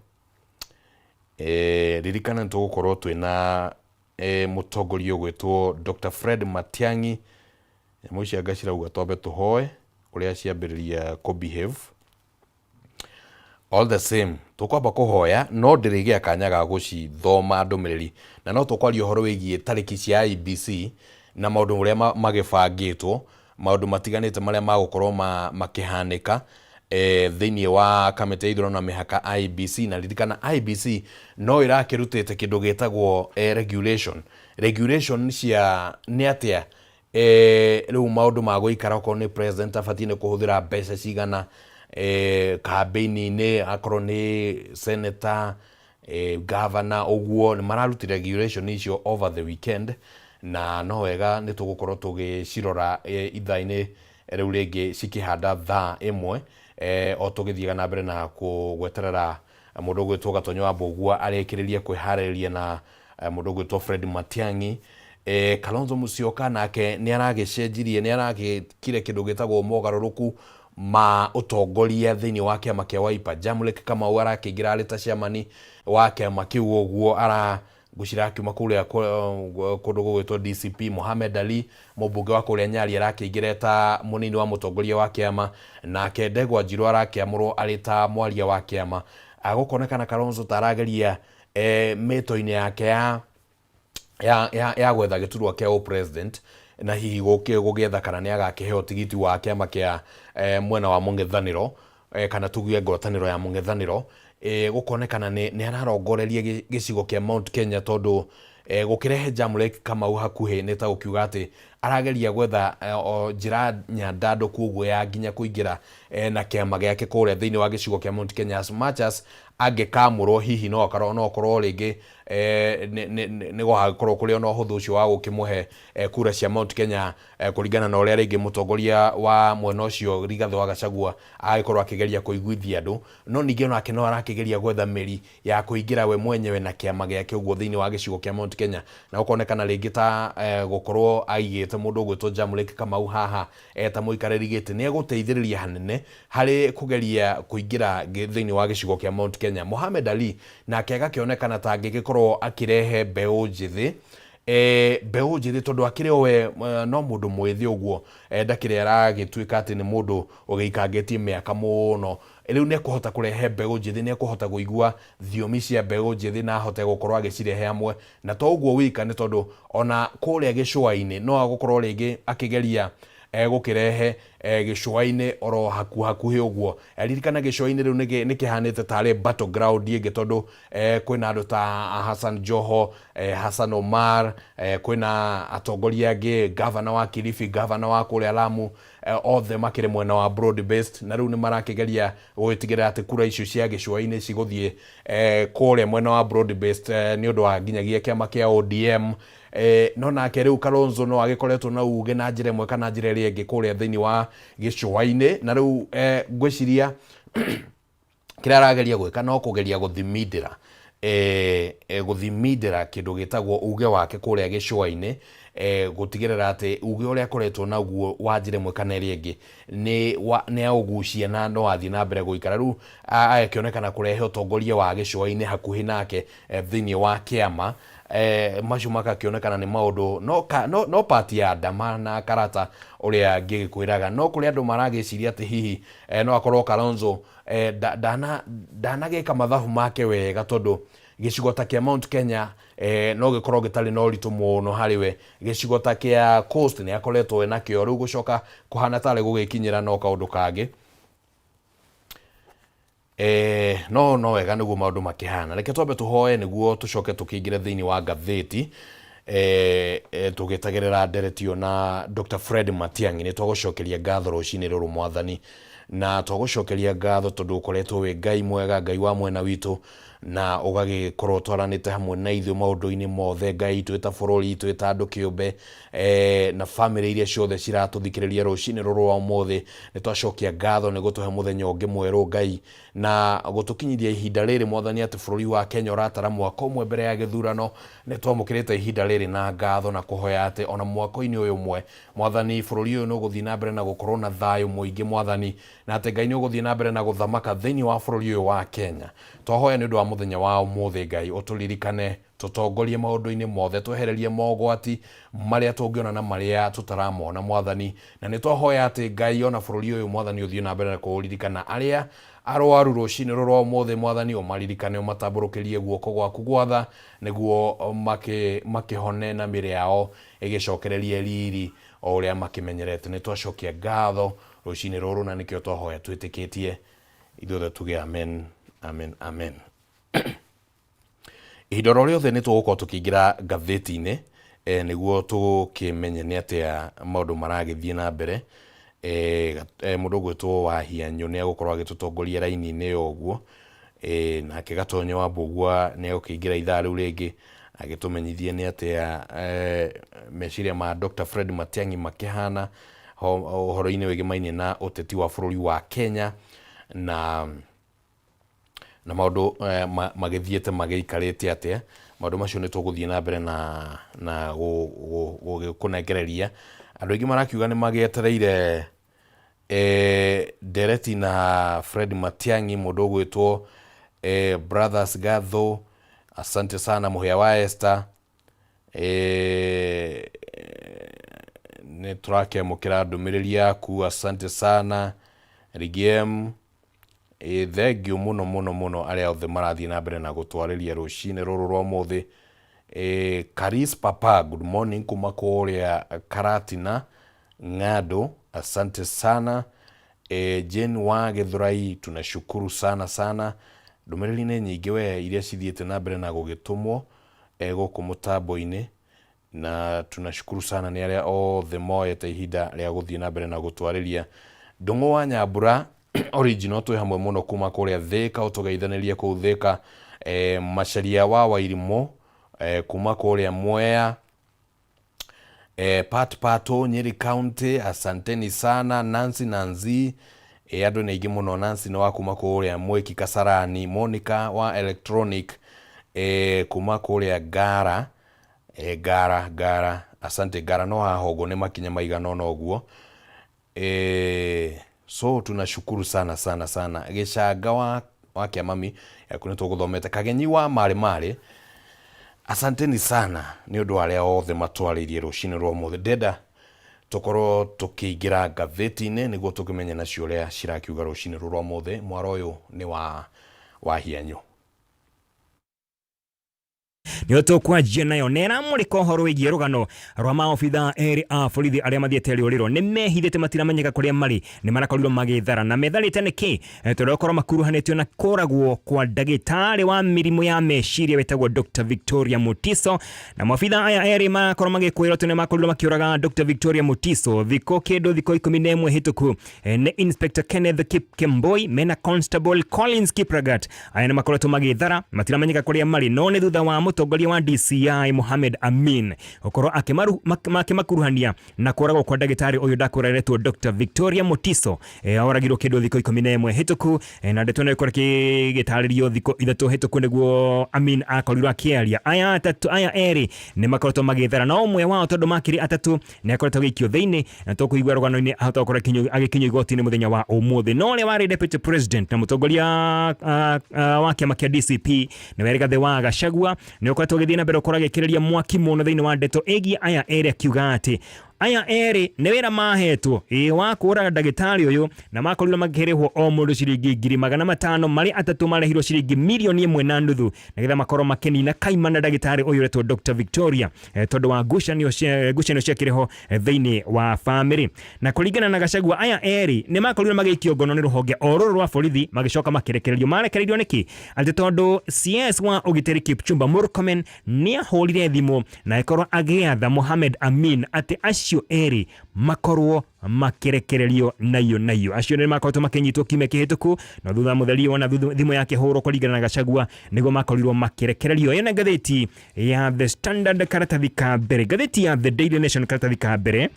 Ririkana nĩ tũgũkorwo twĩna mũtongoria ũgwĩtwo Dr. Fred Matiang'i. Nyamũ ici anga cirauga twambe tũhoe ũrĩa ciambĩrĩria kũ behave. All the same, tũkwamba kũhoya, no ndĩrĩgĩa kanya ga gũcithoma ndũmĩrĩri, na no tũkwaria ũhoro wĩgiĩ tarĩki cia IEBC na maũndũ ũrĩa magĩbangĩtwo, maũndũ matiganĩte marĩa magũkorwo makĩhanĩka thĩinĩ wa kamĩtĩ ya ithurano na mĩhaka IEBC. Na ririkana IEBC no ĩrakĩrutĩte kĩndũ gĩtagwo regulation cia nĩ atĩa rĩu maũndũ ma gũikara, okorwo nĩ president abatiĩ nĩ kũhũthĩra mbeca cigana campaign-inĩ, akorwo nĩ senator. Gavana ũguo nĩ mararutire regulation icio over the weekend, na no wega nĩ tũgũkorwo tũgĩcirora ithaa-inĩ rĩu rĩngĩ cikĩhanda thaa 1, o tũgĩthiaga na mbere na gweterera mũndũ ũgwĩtwo Gatonyo wa Mbũgua arĩkĩrĩrie kwĩharĩrĩria na mũndũ ũgwĩtwo Fred Matiang'i. Kalonzo Musyoka nake nĩ aragĩcenjirie, nĩ aragĩkire kĩndũ gĩtagwo mogarũrũku ma ũtongoria thĩinĩ wa kĩama kĩa Wiper. Jamlek Kamau arakĩingĩra arĩ ta chairman wa kĩama kĩu ũguo, ara ngwĩciria akiuma kũrĩa kũndũ gũgwĩtwo DCP. Mohamed Ali, mũmbunge wa kũrĩa Nyali, arakĩingĩra ta mũnini wa mũtongoria wa kĩama, nake Ndegwa Njirũ arakĩamũrwo arĩ ta mwaria wa kĩama. Gũkonekana Kalonzo ta arageria mĩto-inĩ yake ya gwetha gĩturwa kĩa ũ-president, na hihi gũgĩetha kana nĩ agakĩheo tigiti wa kĩama kĩa mwena wa mũng'ethanĩro, kana tuge ngwatanĩro ya mũng'ethanĩro. Gũkonekana nĩ ararongoreria gĩcigo kĩa Mount Kenya, tondũ gũkĩrehe Jamlek Kamau hakuhĩ nĩ ta gũkiuga atĩ arageria gwetha o njĩra nyandandũku ũguo ya nginya kũingĩra na kĩama gĩake kũrĩa thĩinĩ wa gĩcigo kĩa Mount Kenya. As much as angĩkamũrwo, hihi no akorwo rĩngĩ nĩ gũgagĩkorwo kũrĩ ona ũhũthũ ũcio wa gũkĩmũhe kura cia Mount Kenya, kũringana na ũrĩa rĩngĩ mũtongoria wa mwena ũcio Rigathĩ wa Gachagua agĩkorwo akĩgeria kũiguithia andũ. No ningĩ onake no arakĩgeria gwetha mĩri ya kũingĩra we mwenyewe na kĩama gĩake ũguo thĩinĩ wa gĩcigo kĩa Mount Kenya, na gũkonekana rĩngĩ ta gũkorwo aigĩte mũndũ ũgwĩtwo Jamlek Kamau haha eta mũikarĩri gĩtĩ nĩ egũteithĩrĩria hanene harĩ kũgeria kũingĩra thĩinĩ wa gĩcigo kĩa Mount Kenya. Mohamed Ali nake agakĩonekana ta angĩgĩkorwo akĩrehe mbeũ njĩthĩ, mbeũ njĩthĩ, tondũ akĩrĩ o we no mũndũ mwĩthĩ ũguo, ndakĩrĩ aragĩtuĩka atĩ nĩ mũndũ ũgĩikangĩtie mĩaka mũno. Rĩu nĩ ekũhota kũrehe mbeũ njĩthĩ, nĩ ekũhota kũigua thiomi cia mbeũ njĩthĩ na ahote gũkorwo agĩcirehe hamwe. Na to ũguo wika, nĩ tondũ ona kũrĩa gĩcũa-inĩ no agũkorwo rĩngĩ akĩgeria gũkĩrehe gĩcũa-inĩ oro hakuhakuhĩ ũguo. Ririkana gĩcũa-inĩ rĩu nĩ kĩhanĩte tarĩ battleground ĩngĩ, tondũ kwĩna andũ ta Hassan Joho, Hassan Omar, kwĩna atongoria angĩ, gavana wa Kilifi, gavana wa kũrĩa Lamu, othe makĩrĩ mwena wa broad based, na rĩu nĩ marakĩgeria gũgĩtigĩrĩra atĩ kura icio cia gĩcũa-inĩ cigũthiĩ kũrĩa mwena wa broad based, nĩ ũndũ wa nginyagia kĩama kĩa ODM. No nake rĩu Kalonzo no agĩkoretwo na uge na njĩra ĩmwe kana njĩra ĩrĩa ĩngĩ kũrĩa thĩinĩ wa gĩcũa-inĩ, na rĩu ngwĩciria kĩrĩa arageria gwĩka no kũgeria gũthimindĩra gũthimindĩra kĩndũ gĩtagwo uge wake kũrĩa gĩcũa-inĩ, gũtigĩrĩra atĩ uge ũrĩa akoretwo naguo wa njĩra ĩmwe kana ĩrĩa ĩngĩ nĩ aũgucia na no athiĩ na mbere gũikara. Rĩu agakĩonekana kũrehe ũtongoria wa gĩcũa-inĩ hakuhĩ nake thĩinĩ wa kĩama. Macio magakĩonekana nĩ maũndũ no part ya ndama na karata ũrĩa ngĩgĩkwĩraga. No kũrĩ andũ maragĩciria atĩ hihi no akorwo Kalonzo ndanagĩka mathabu make wega, tondũ gĩcigo ta kĩa Mount Kenya no gĩkorwo gĩtarĩ na ũritũ mũno harĩ we. Gĩcigo ta kĩa Coast nĩ akoretwo we nakĩo, rĩu gũcoka kũhana tarĩ gũgĩkinyĩra no kaũndũ kangĩ. No wega nĩguo maũndũ makĩhana. Reke twambe tũhoe nĩguo tũcoke tũkĩingĩre thĩinĩ wa ngathĩti, tũgĩtagĩrĩra ndereti ĩyo na Dr. Fred Matiang'i. Nĩ twagũcokeria ngatho rũcinĩ rũrũ, Mwathani, na twagũcokeria ngatho tondũ ũkoretwo wĩ Ngai mwega, Ngai wa mwena witũ, na ũgagĩkorwo twaranĩte hamwe na ithuĩ maũndũ-inĩ mothe. Ngai, twĩ ta bũrũri, twĩ ta andũ kĩũmbe, na bamĩrĩ iria ciothe ciratũthikĩrĩria rũcinĩ rũrũ rwa ũmũthĩ, nĩ twacokia ngatho nĩ gũtũhe mũthenya ũngĩ mwerũ, Ngai, na gũtũkinyithia ihinda rĩrĩ, Mwathani, atĩ bũrũri wa Kenya ũratara mwaka ũmwe mbere ya gĩthurano. Nĩ twamũkĩrĩte ihinda rĩrĩ na ngatho na kũhoya atĩ ona mwaka-inĩ ũyũ ũmwe, Mwathani, bũrũri ũyũ nĩ ũgũthiĩ na mbere na gũkorwo na thayũ mũingĩ, Mwathani, na atĩ Ngai nĩ ũgũthiĩ na mbere na gũthamaka thĩinĩ wa bũrũri ũyũ wa Kenya. Twahoya nĩ ũndũ wa mũthenya wa ũmũthĩ, Ngai, ũtũririkane, tũtongorie maũndũ-inĩ mothe, twehererie mogwati marĩa tũngĩona na marĩa tũtaramona, Mwathani. Na nĩ twahoya atĩ Ngai ona bũrũri ũyũ, Mwathani, ũthiĩ na mbere na kũũririkana. Arĩa arwaru rũcinĩ rũrũ rwa ũmũthĩ, Mwathani, ũmaririkane, ũmatambũrũkĩrie guoko gwaku gwatha nĩguo makĩhone na mĩĩrĩ yao ĩgĩcokererie riri o ũrĩa makĩmenyerete. Nĩ twacokia ngatho rũcinĩ rũrũ, na nĩkĩo twahoya twĩtĩkĩtie. Ithuothe tuge amen, amen, amen. Ihinda oro rĩothe nĩ tũgũkorwo tũkĩingĩra ngathĩti-inĩ, nĩguo tũkĩmenye nĩ atĩa maũndũ maragĩthiĩ na mbere. Mũndũ ũgwĩtwo Wahianyũ nĩ egũkorwo agĩtũtongoria raini-inĩ ĩyo ũguo. Nake Gatonyo wa Mbũgua nĩ egũkĩingĩra ithaa rĩu rĩngĩ agĩtũmenyithie nĩ atĩa meciria ma Dr. Fred Matiang'i makĩhana ũhoro-inĩ wĩgĩmainie na ũteti wa bũrũri wa Kenya na na maũndũ magĩthiĩte magĩikarĩte atĩa. Maũndũ macio nĩ tũgũthiĩ na mbere na na gũkũnengereria. Andũ aingĩ marakiuga nĩ magĩetereire ndereti na Fred Matiang'i, mũndũ ũgwĩtwo Brothers Gatho, asante sana mũhĩa wa Esther. Nĩ tũrakĩamũkĩra ndũmĩrĩri yaku, asante sana Rigiem. Thengiũ mũno mũno mũno arĩa othe marathiĩ na mbere na gũtwarĩria rũcinĩ rũrũ rwa ũmũthĩ. Karis Papa, good morning kuma kũrĩa Karatina Ng'andũ, asante sana. Jane wa Gĩthũrai, tunashukuru sana sana. Ndũmĩrĩri nĩ nyingĩ we iria cithiĩte na mbere na gũgĩtũmwo gũkũ mũtambo-inĩ, na tunashukuru sana nĩ arĩa othe moete ihinda rĩa gũthiĩ na mbere na gũtwarĩria. Ndũng'ũ wa Nyambura original twĩ hamwe mũno kuma kũrĩa Thĩka, ũtũgeithanĩrie kũu Thĩka. Macharia wa Wairimũ kuma kũrĩa Mwea. Pat Pato, Nyeri County, asanteni sana. Nancy Nanzi, andũ nĩ aingĩ mũno. Nancy nĩ wa kuma kũrĩa Mwĩki Kasarani. Monica wa Electronic kuma kũrĩa Ngara. Ngara, Ngara, asante Ngara, no haha ũguo nĩ makinya maigana ũna ũguo. So tunashukuru sana sana sana. Gĩcanga wa wa Kĩamami yaku nĩ tũgũthomete. Kagenyi wa Marĩ Marĩ, asanteni sana nĩ ũndũ wa arĩa othe matwarĩirie rũcinĩ rwa ũmũthĩ. Ndĩrenda tũkorwo tũkĩingĩra ngathĩti-inĩ nĩguo tũkĩmenye nacio ũrĩa cirakiuga rũcinĩ rũrũ rwa ũmũthĩ. Mwaro ũyũ nĩ wa Wahianyũ. Nĩyo tũkwanjia nayo na ĩramũrĩka ũhoro wĩgiĩ rũgano rwa maobitha erĩ a borithi arĩa mathiĩte rĩũrĩro nĩ mehithĩte matiramenyeka kũrĩa marĩ nĩ marakorirwo magĩthara na metharĩte nĩkĩ. Tondũ gũkorwo makuruhanĩtio na kũragwo kwa ndagĩtarĩ wa mĩrimũ ya meciria wĩtagwo Dr. Victoria Mutiso, na maobitha aya erĩ marakorwo magĩkwĩrwo atĩ nĩ makorirwo makĩũraga Dr. Victoria Mutiso thikũ kĩndũ thikũ 11 hĩtũku. Nĩ Inspector Kenneth Kipkemboi mena Constable Collins Kiplagat. Aya nĩ makoretwo magĩthara matiramenyeka kũrĩa marĩ, no nĩ thutha wa mũtongoria wa DCI Mohamed Amin gũkorwo akĩmakuruhania na kũragwo kwa ndagĩtarĩ ũyũ ndakũraretwo Dr. Victoria Mutiso. Oragirwo kĩndũ thikũ 11 hĩtũku, na ndeto ĩno ĩkorwo ĩgĩtarĩrio thikũ 3 hĩtũku nĩguo Amin akorirwo akĩaria. Aya atatũ, aya erĩ nĩ makoretwo magĩthara, no ũmwe wao tondũ makĩrĩ atatũ nĩ akoretwo agĩikio thĩinĩ, na tũkũigua rũgano-inĩ ahota gũkorwo agĩkinyio igoti-inĩ mũthenya wa ũmũthĩ. No ũrĩa warĩ deputy president na mũtongoria wa kĩama kĩa DCP nĩwe Rigathĩ wa Gachagua nĩ ũkoretwo agĩthiĩ na mbere gũkorwo agĩkĩrĩria mwaki mũno thĩinĩ wa ndeto ĩgiĩ aya erĩ, akiuga atĩ aya erĩ nĩ wĩra mahetwo ĩĩ wa kũraga ndagĩtarĩ ũyũ, na makorirwo makĩrĩhwo o mũndũ ciringi 500,000, marĩ atatũ marĩhirwo ciringi 1.5 million nĩgetha makorwo makĩnina kaimana na ndagĩtarĩ ũyũ ũretwo Dr. Victoria, tondũ wa ngucanio ciakĩrĩ ho thĩinĩ wa bamĩrĩ. Na kũringana na Gachagua, aya erĩ nĩ makorirwo magĩikio ngono nĩ rũhonge o rũrũ rwa borithi, magĩcoka makĩrekererio. Marekereirio nĩkĩ? Atĩ tondũ CS wa ũgitĩri Kipchumba Murkomen nĩ ahũrire thimũ na agĩkorwo agĩatha Mohamed Amin atĩ acio erĩ makorwo makĩrekererio nayo nayo. Acio nĩ makoretwo makĩnyitwo kiumia kĩhĩtũku, no thutha mũtheri wona thimũ yakĩhũrwo kũringana na Gachagua nĩguo makorirwo makĩrekererio. Ĩyo nĩ ngathĩti ya The Standard karatathi ka mbere. Ngathĩti ya The Daily Nation karatathi ka mbere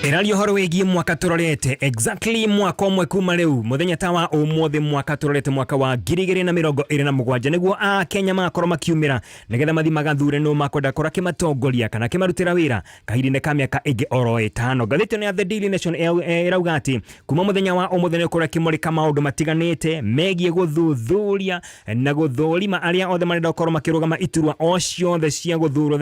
ĩraria ũhoro wĩgiĩ mwaka tũrorete, exactly mwaka ũmwe kuma rĩu, mũthenya ta wa ũmũthĩ, mwaka tũrorete, mwaka wa 2027, nĩguo Akenya magakorwo makiumĩra nĩgetha mathiĩ magathure nũ makwenda korwo akĩmatongoria kana akĩmarutĩra wĩra kahinda-inĩ ka mĩaka ĩngĩ oro 5. Ngathĩti ĩno ya The Daily Nation ĩrauga atĩ kuma mũthenya wa ũmũthĩ nĩ ũkorwo ĩkĩmũrĩka maũndũ matiganĩte megiĩ gũthuthuria na gũthũrima arĩa othe marenda gũkorwo makĩrũgama iturwa o ciothe cia gũthurwo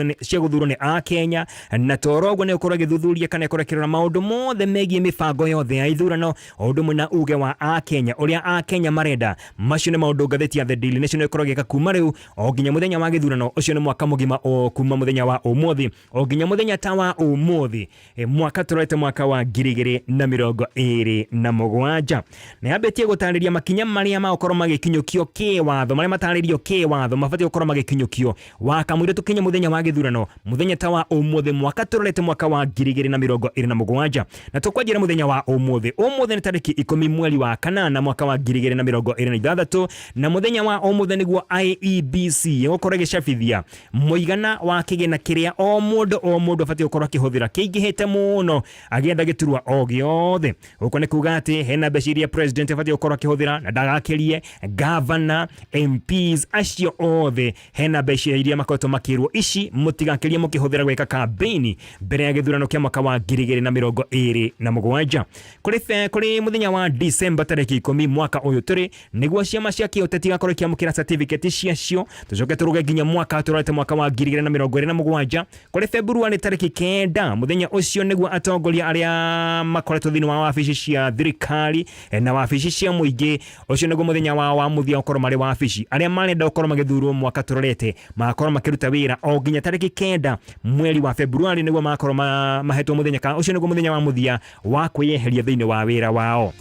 nĩ Akenya, na toro ũguo nĩ ũkorwo ĩgĩthuthuria kana ĩkorwo ĩkĩrora maũndũ mothe megiĩ mĩbango yothe ya ithurano o ũndũ ũmwe na uge wa Akenya ũrĩa Akenya marenda. Macio nĩ maũndũ ngathĩti ya The Daily Nation ĩkorwo ĩgĩka kuma rĩu o nginya mũthenya wa gĩthurano. Ũcio nĩ mwaka mũgima o kuma mũthenya wa ũmũthĩ o nginya mũthenya ta wa ũmũthĩ, mwaka tũrorete mwaka wa 2027. Na yambĩtie gũtarĩria makinya marĩa magũkorwo magĩkinyũkio kĩwatho, marĩa matarĩrio kĩwatho mabatiĩ gũkorwo magĩkinyũkio wakamũira tũkinye mũthenya wa gĩthurano, mũthenya ta wa ũmũthĩ, mwaka tũrorete mwaka wa 2027. 7. Na tũkwanjĩra mũthenya wa ũmũthĩ. Ũmũthĩ nĩ tarĩki 10 mweri wa kanana mwaka wa 2026, na mũthenya wa ũmũthĩ nĩguo IEBC ĩgũkorwo ĩgĩcabithia mũigana wa kĩgĩna kĩrĩa o mũndũ o mũndũ abatiĩ gũkorwo akĩhũthĩra kĩingĩhĩte mũno agĩetha gĩturwa o gĩothe. Gũkũ nĩ kuga atĩ hena mbeca iria president abatiĩ gũkorwo akĩhũthĩra na ndagakĩrie, governor, MPs acio othe hena mbeca iria makoretwo makĩrwo ici mũtigakĩrie mũkĩhũthĩra gwĩka campaign mbere ya gĩthurano kĩa mwaka wa 2027. Kũrĩ mũthenya wa December tarĩki 10 mwaka ũyũ tũrĩ, nĩguo ciama cia kĩũteti igakorwo ikĩamũkĩra certificate ciacio. Tũcoke tũrũge nginya mwaka tũrorete mwaka wa 2027. Kũrĩ February tarĩki 9, mũthenya ũcio nĩguo atongoria arĩa makoretwo thĩinĩ wa wabici cia thirikari na wabici cia mũingĩ, ũcio nĩguo mũthenya wao wa mũthia gũkorwo marĩ wabici. Arĩa marenda gũkorwo magĩthurwo mwaka tũrorete magakorwo makĩruta wĩra o nginya tarĩki 9 mweri wa February, nĩguo magakorwo mahetwo mũthenya kana ũcio nĩguo mũthenya wa mũthia wa kwĩyeheria thĩinĩ wa wĩra wao.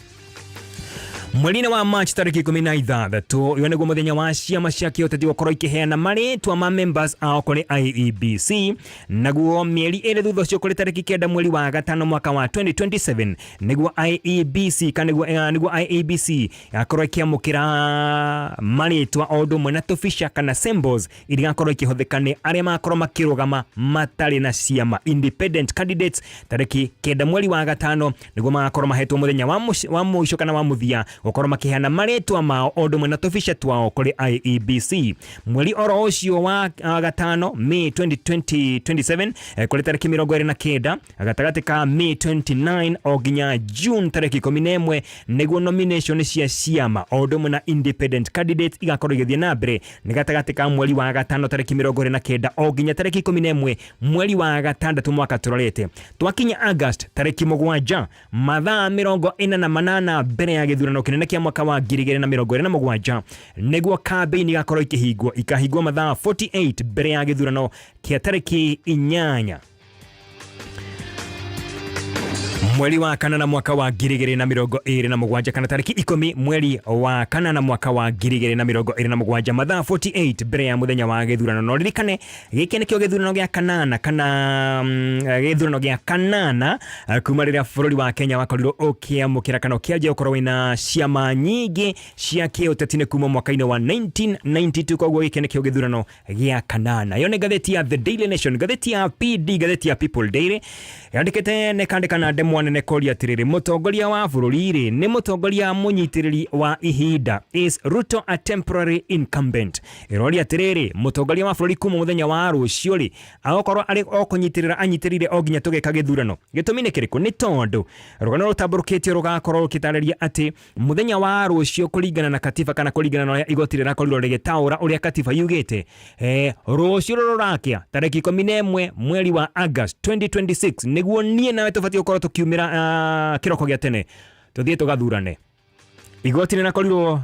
Mweri-inĩ wa March tarĩki 16, ũyũ nĩguo mũthenya wa ciama cia kĩũteti gũkorwo ikĩheana marĩtwa ma members ao kũrĩ IEBC. Naguo mĩeri 2 thutha ũcio, kũrĩ tarĩki 9 mweri wa gatano mwaka wa 2027, nĩguo IEBC kana nĩguo IEBC yakorwo ĩkĩamũkĩra marĩtwa o ũndũ ũmwe na tũbica kana symbols iria igakorwo ikĩhũthĩka nĩ arĩa magakorwo makĩrũgama matarĩ na ciama, independent candidates. Tarĩki 9 mweri wa gatano nĩguo magakorwo mahetwo mũthenya wa mũico kana wa mũthia gũkorwo makĩheana marĩtwa mao o ũndũ ũmwe na tũbica twao kũrĩ IEBC. Mweri oro ũcio wa gatano, May 2027, kũrĩ tarĩki 29, gatagatĩ ka May 29 o nginya June tarĩki 11, nĩguo nomination cia ciama o ũndũ ũmwe na independent candidates igakorwo igĩthiĩ na mbere. Nĩ gatagatĩ ka mweri wa gatano tarĩki 29 o nginya tarĩki 11 mweri wa gatandatũ mwaka tũrorete. Twakinya August tarĩki 7, mathaa 48 mbere ya gĩthurano kĩnene kĩa mwaka wa 2027, nĩguo campaign igakorwo ikĩhingwo. Ikahingwo mathaa 48 mbere ya gĩthurano kĩa tarĩki 8 mweri wa kanana mwaka wa 2027, kana tarĩki 10 mweri wa kanana mwaka wa 2027, mathaa 48 mbere ya mũthenya wa gĩthurano. No ririkane gĩkĩ nĩkĩo gĩthurano gĩa kanana kana gĩthurano gĩa kanana kuma rĩrĩa bũrũri wa Kenya wakorirwo ũkĩamũkĩra kana ũkĩanjia gũkorwo wĩna ciama nyingĩ cia kĩũteti, nĩ kuma mwaka-inĩ wa 1992. Koguo gĩkĩ nĩkĩo gĩthurano gĩa kanana. Ĩyo nĩ ngathĩti ya The Daily Nation. Ngathĩti ya PD, ngathĩti ya People Daily, yandĩkĩte na ĩkandĩka na ndemwa nene koria atĩrĩrĩ, mũtongoria wa bũrũri rĩ nĩ mũtongoria mũnyitĩrĩri wa ihinda? Is Ruto a temporary incumbent? Ĩroria atĩrĩrĩ, mũtongoria wa bũrũri kuma mũthenya wa rũciũ rĩ agũkorwo arĩ o kũnyitĩrĩra anyitĩrĩire o nginya tũgeka gĩthurano? Gĩtũmi nĩ kĩrĩkũ? Nĩ tondũ rũgano rũtambũrũkĩtio rũgakorwo rũkĩtarĩria atĩ mũthenya wa rũciũ, kũringana na katiba kana kũringana na ũrĩa igoti rĩrakorirwo rĩgĩtaũra ũrĩa katiba yugĩte, rũciũ rũrũ rũrakĩa tarĩki 11 mweri wa August 2026, nĩguo niĩ nawe tũbatiĩ gũkorwo tũkiumĩra kĩroko gĩa tene tũthiĩ tũgathurane. Igoti rĩrakorirwo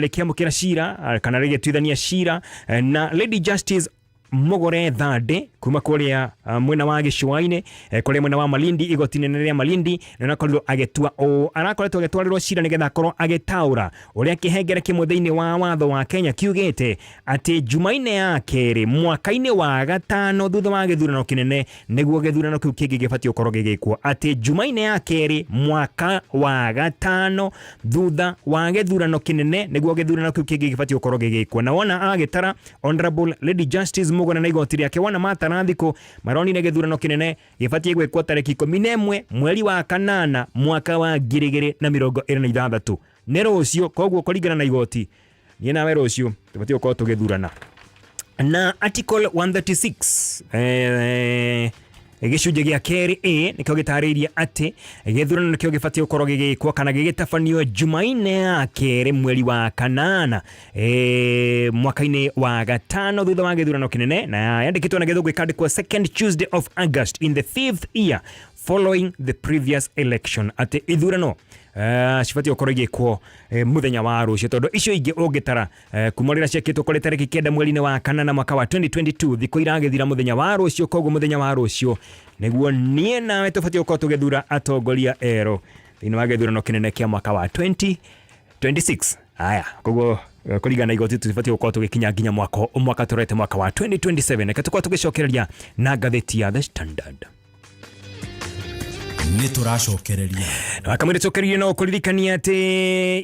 rĩkĩamũkĩra cira kana rĩgĩtuithania cira na Lady Justice Mugure Thande kuma kũrĩa mwena wa gĩcũa-inĩ, kũrĩa mwena wa Malindi, igoti inene rĩa Malindi, nĩ arakorirwo agĩtua ũũ. Arakoretwo agĩtwarĩrwo cira nĩgetha akorwo agĩtaũra ũrĩa kĩhengere kĩmwe thĩinĩ wa watho wa Kenya kiugĩte atĩ Jumaine ya kerĩ mwaka-inĩ wa gatano thutha wa gĩthurano kĩnene nĩguo gĩthurano kĩu kĩngĩ gĩbatiĩ gũkorwo gĩgĩkwo. Atĩ Jumaine ya kerĩ mwaka wa gatano thutha wa gĩthurano kĩnene nĩguo gĩthurano kĩu kĩngĩ gĩbatiĩ gũkorwo gĩgĩkwo. Na wona agĩtara, Honorable Lady Justice Muguna na igoti rĩake, wona matara thikũ maronire gĩthurano kĩnene gĩbatiĩ gwĩkwo tarĩki 11 mweri wa kanana mwaka wa 2026, nĩ rũciũ. Koguo kũringana na igoti, niĩ nawe rũciũ tũbatiĩ gũkorwo tũgĩthurana. Na article 136 gĩcunjĩ gĩa kerĩ A nĩkĩo gĩtarĩirie atĩ gĩthurano nĩkĩo gĩbatiĩ gũkorwo gĩgĩkwo kana gĩgĩtabanio Jumaine ya kerĩ mweri wa kanana mwaka-inĩ wa gatano thutha wa gĩthurano kĩnene, na yandĩkĩtwo na gĩthũngũ ĩkandĩkwo second Tuesday of August in the fifth year following the previous election, atĩ ithurano cibatiĩ gũkorwo igĩkwo mũthenya wa rũciũ, tondũ icio ingĩ ũngĩtara kuma rĩrĩa ciekĩtwo kũrĩ tarĩki 9 mweri-inĩ wa kanana mwaka wa 2022, thikũ iragĩthira mũthenya wa rũciũ. Koguo mũthenya wa rũciũ nĩguo niĩ nawe tũbatiĩ gũkorwo tũgĩthura atongoria erũ thĩinĩ wa gĩthurano kĩnene kĩa mwaka wa 2026. Aya, koguo kũringana na igoti tũtibatiĩ gũkorwo tũgĩkinya nginya mwaka tũrete mwaka wa 2027. Reke tũkorwo tũgĩcokereria na ngathĩti ya The Standard. Nĩ tũracokereria. Kamwĩrĩ tũkĩrĩrie no kũririkania atĩ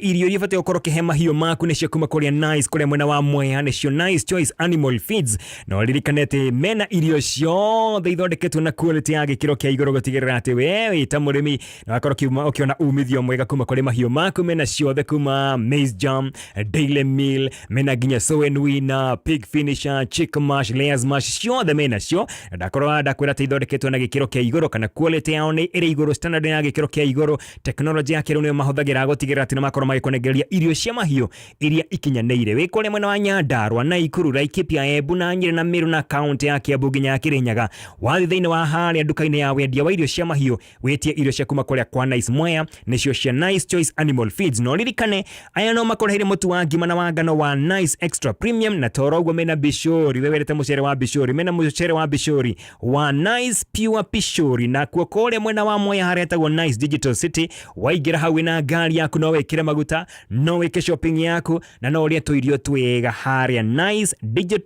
irio iria ũbatiĩ gũkorwo ũkĩhe mahiũ maku nĩcio kuma kũrĩa Nice kũrĩa mwena wa Mwea, nĩcio Nice Choice Animal Feeds. Na ũririkane atĩ mena irio ciothe ithondeketwo na quality ya gĩkĩro kĩa igũrũ gũtigĩrĩra atĩ we wĩ ta mũrĩmi na wakorwo ũkĩona umithio mwega kuma kũrĩ mahiũ maku. Mena ciothe kuma maize jam, daily meal, mena nginya soy and winner, pig finisher, chick mash, layers mash, ciothe mena cio. Na ndakorwo ndakwĩra atĩ ithondeketwo na gĩkĩro kĩa igũrũ kana quality yao nĩ ĩrĩ igũrũ, standard ya gĩkĩro kĩa igũrũ, tekinoronjĩ ya kĩrĩu nĩyo mahũthagĩra gũtigĩrĩra atĩ nĩ makorwo magĩkũnengereria irio cia mahiũ iria ikinyanĩire. Wĩ kũrĩa mwena wa Nyandarua, Naikuru, Laikipia, Embu na Nyĩrĩ na Meru na kaũntĩ ya Kiambu nginya ya Kĩrĩnyaga, wathiĩ thĩinĩ wa harĩa nduka-inĩ ya wendia wa irio cia mahiũ wĩtie irio cia kuma kũrĩa kwa Nice Mwea, nĩcio cia Nice Choice Animal Feeds. Na ũririkane aya no makũreheire mũtu wa ngima na wa ngano wa Nice Extra Premium, na toro ũguo mena bishori, we wendete mũcere wa bishori, mena mũcere wa bishori wa Nice Pure Pishori. Na kuo kũrĩa mwena wa Mwea harĩa hetagwo Nice Digital City, waingĩra hau wĩna ngari yaku no wĩkĩre maguta, no wĩke shopping yaku na no ũrĩe tũirio twega harĩa Nice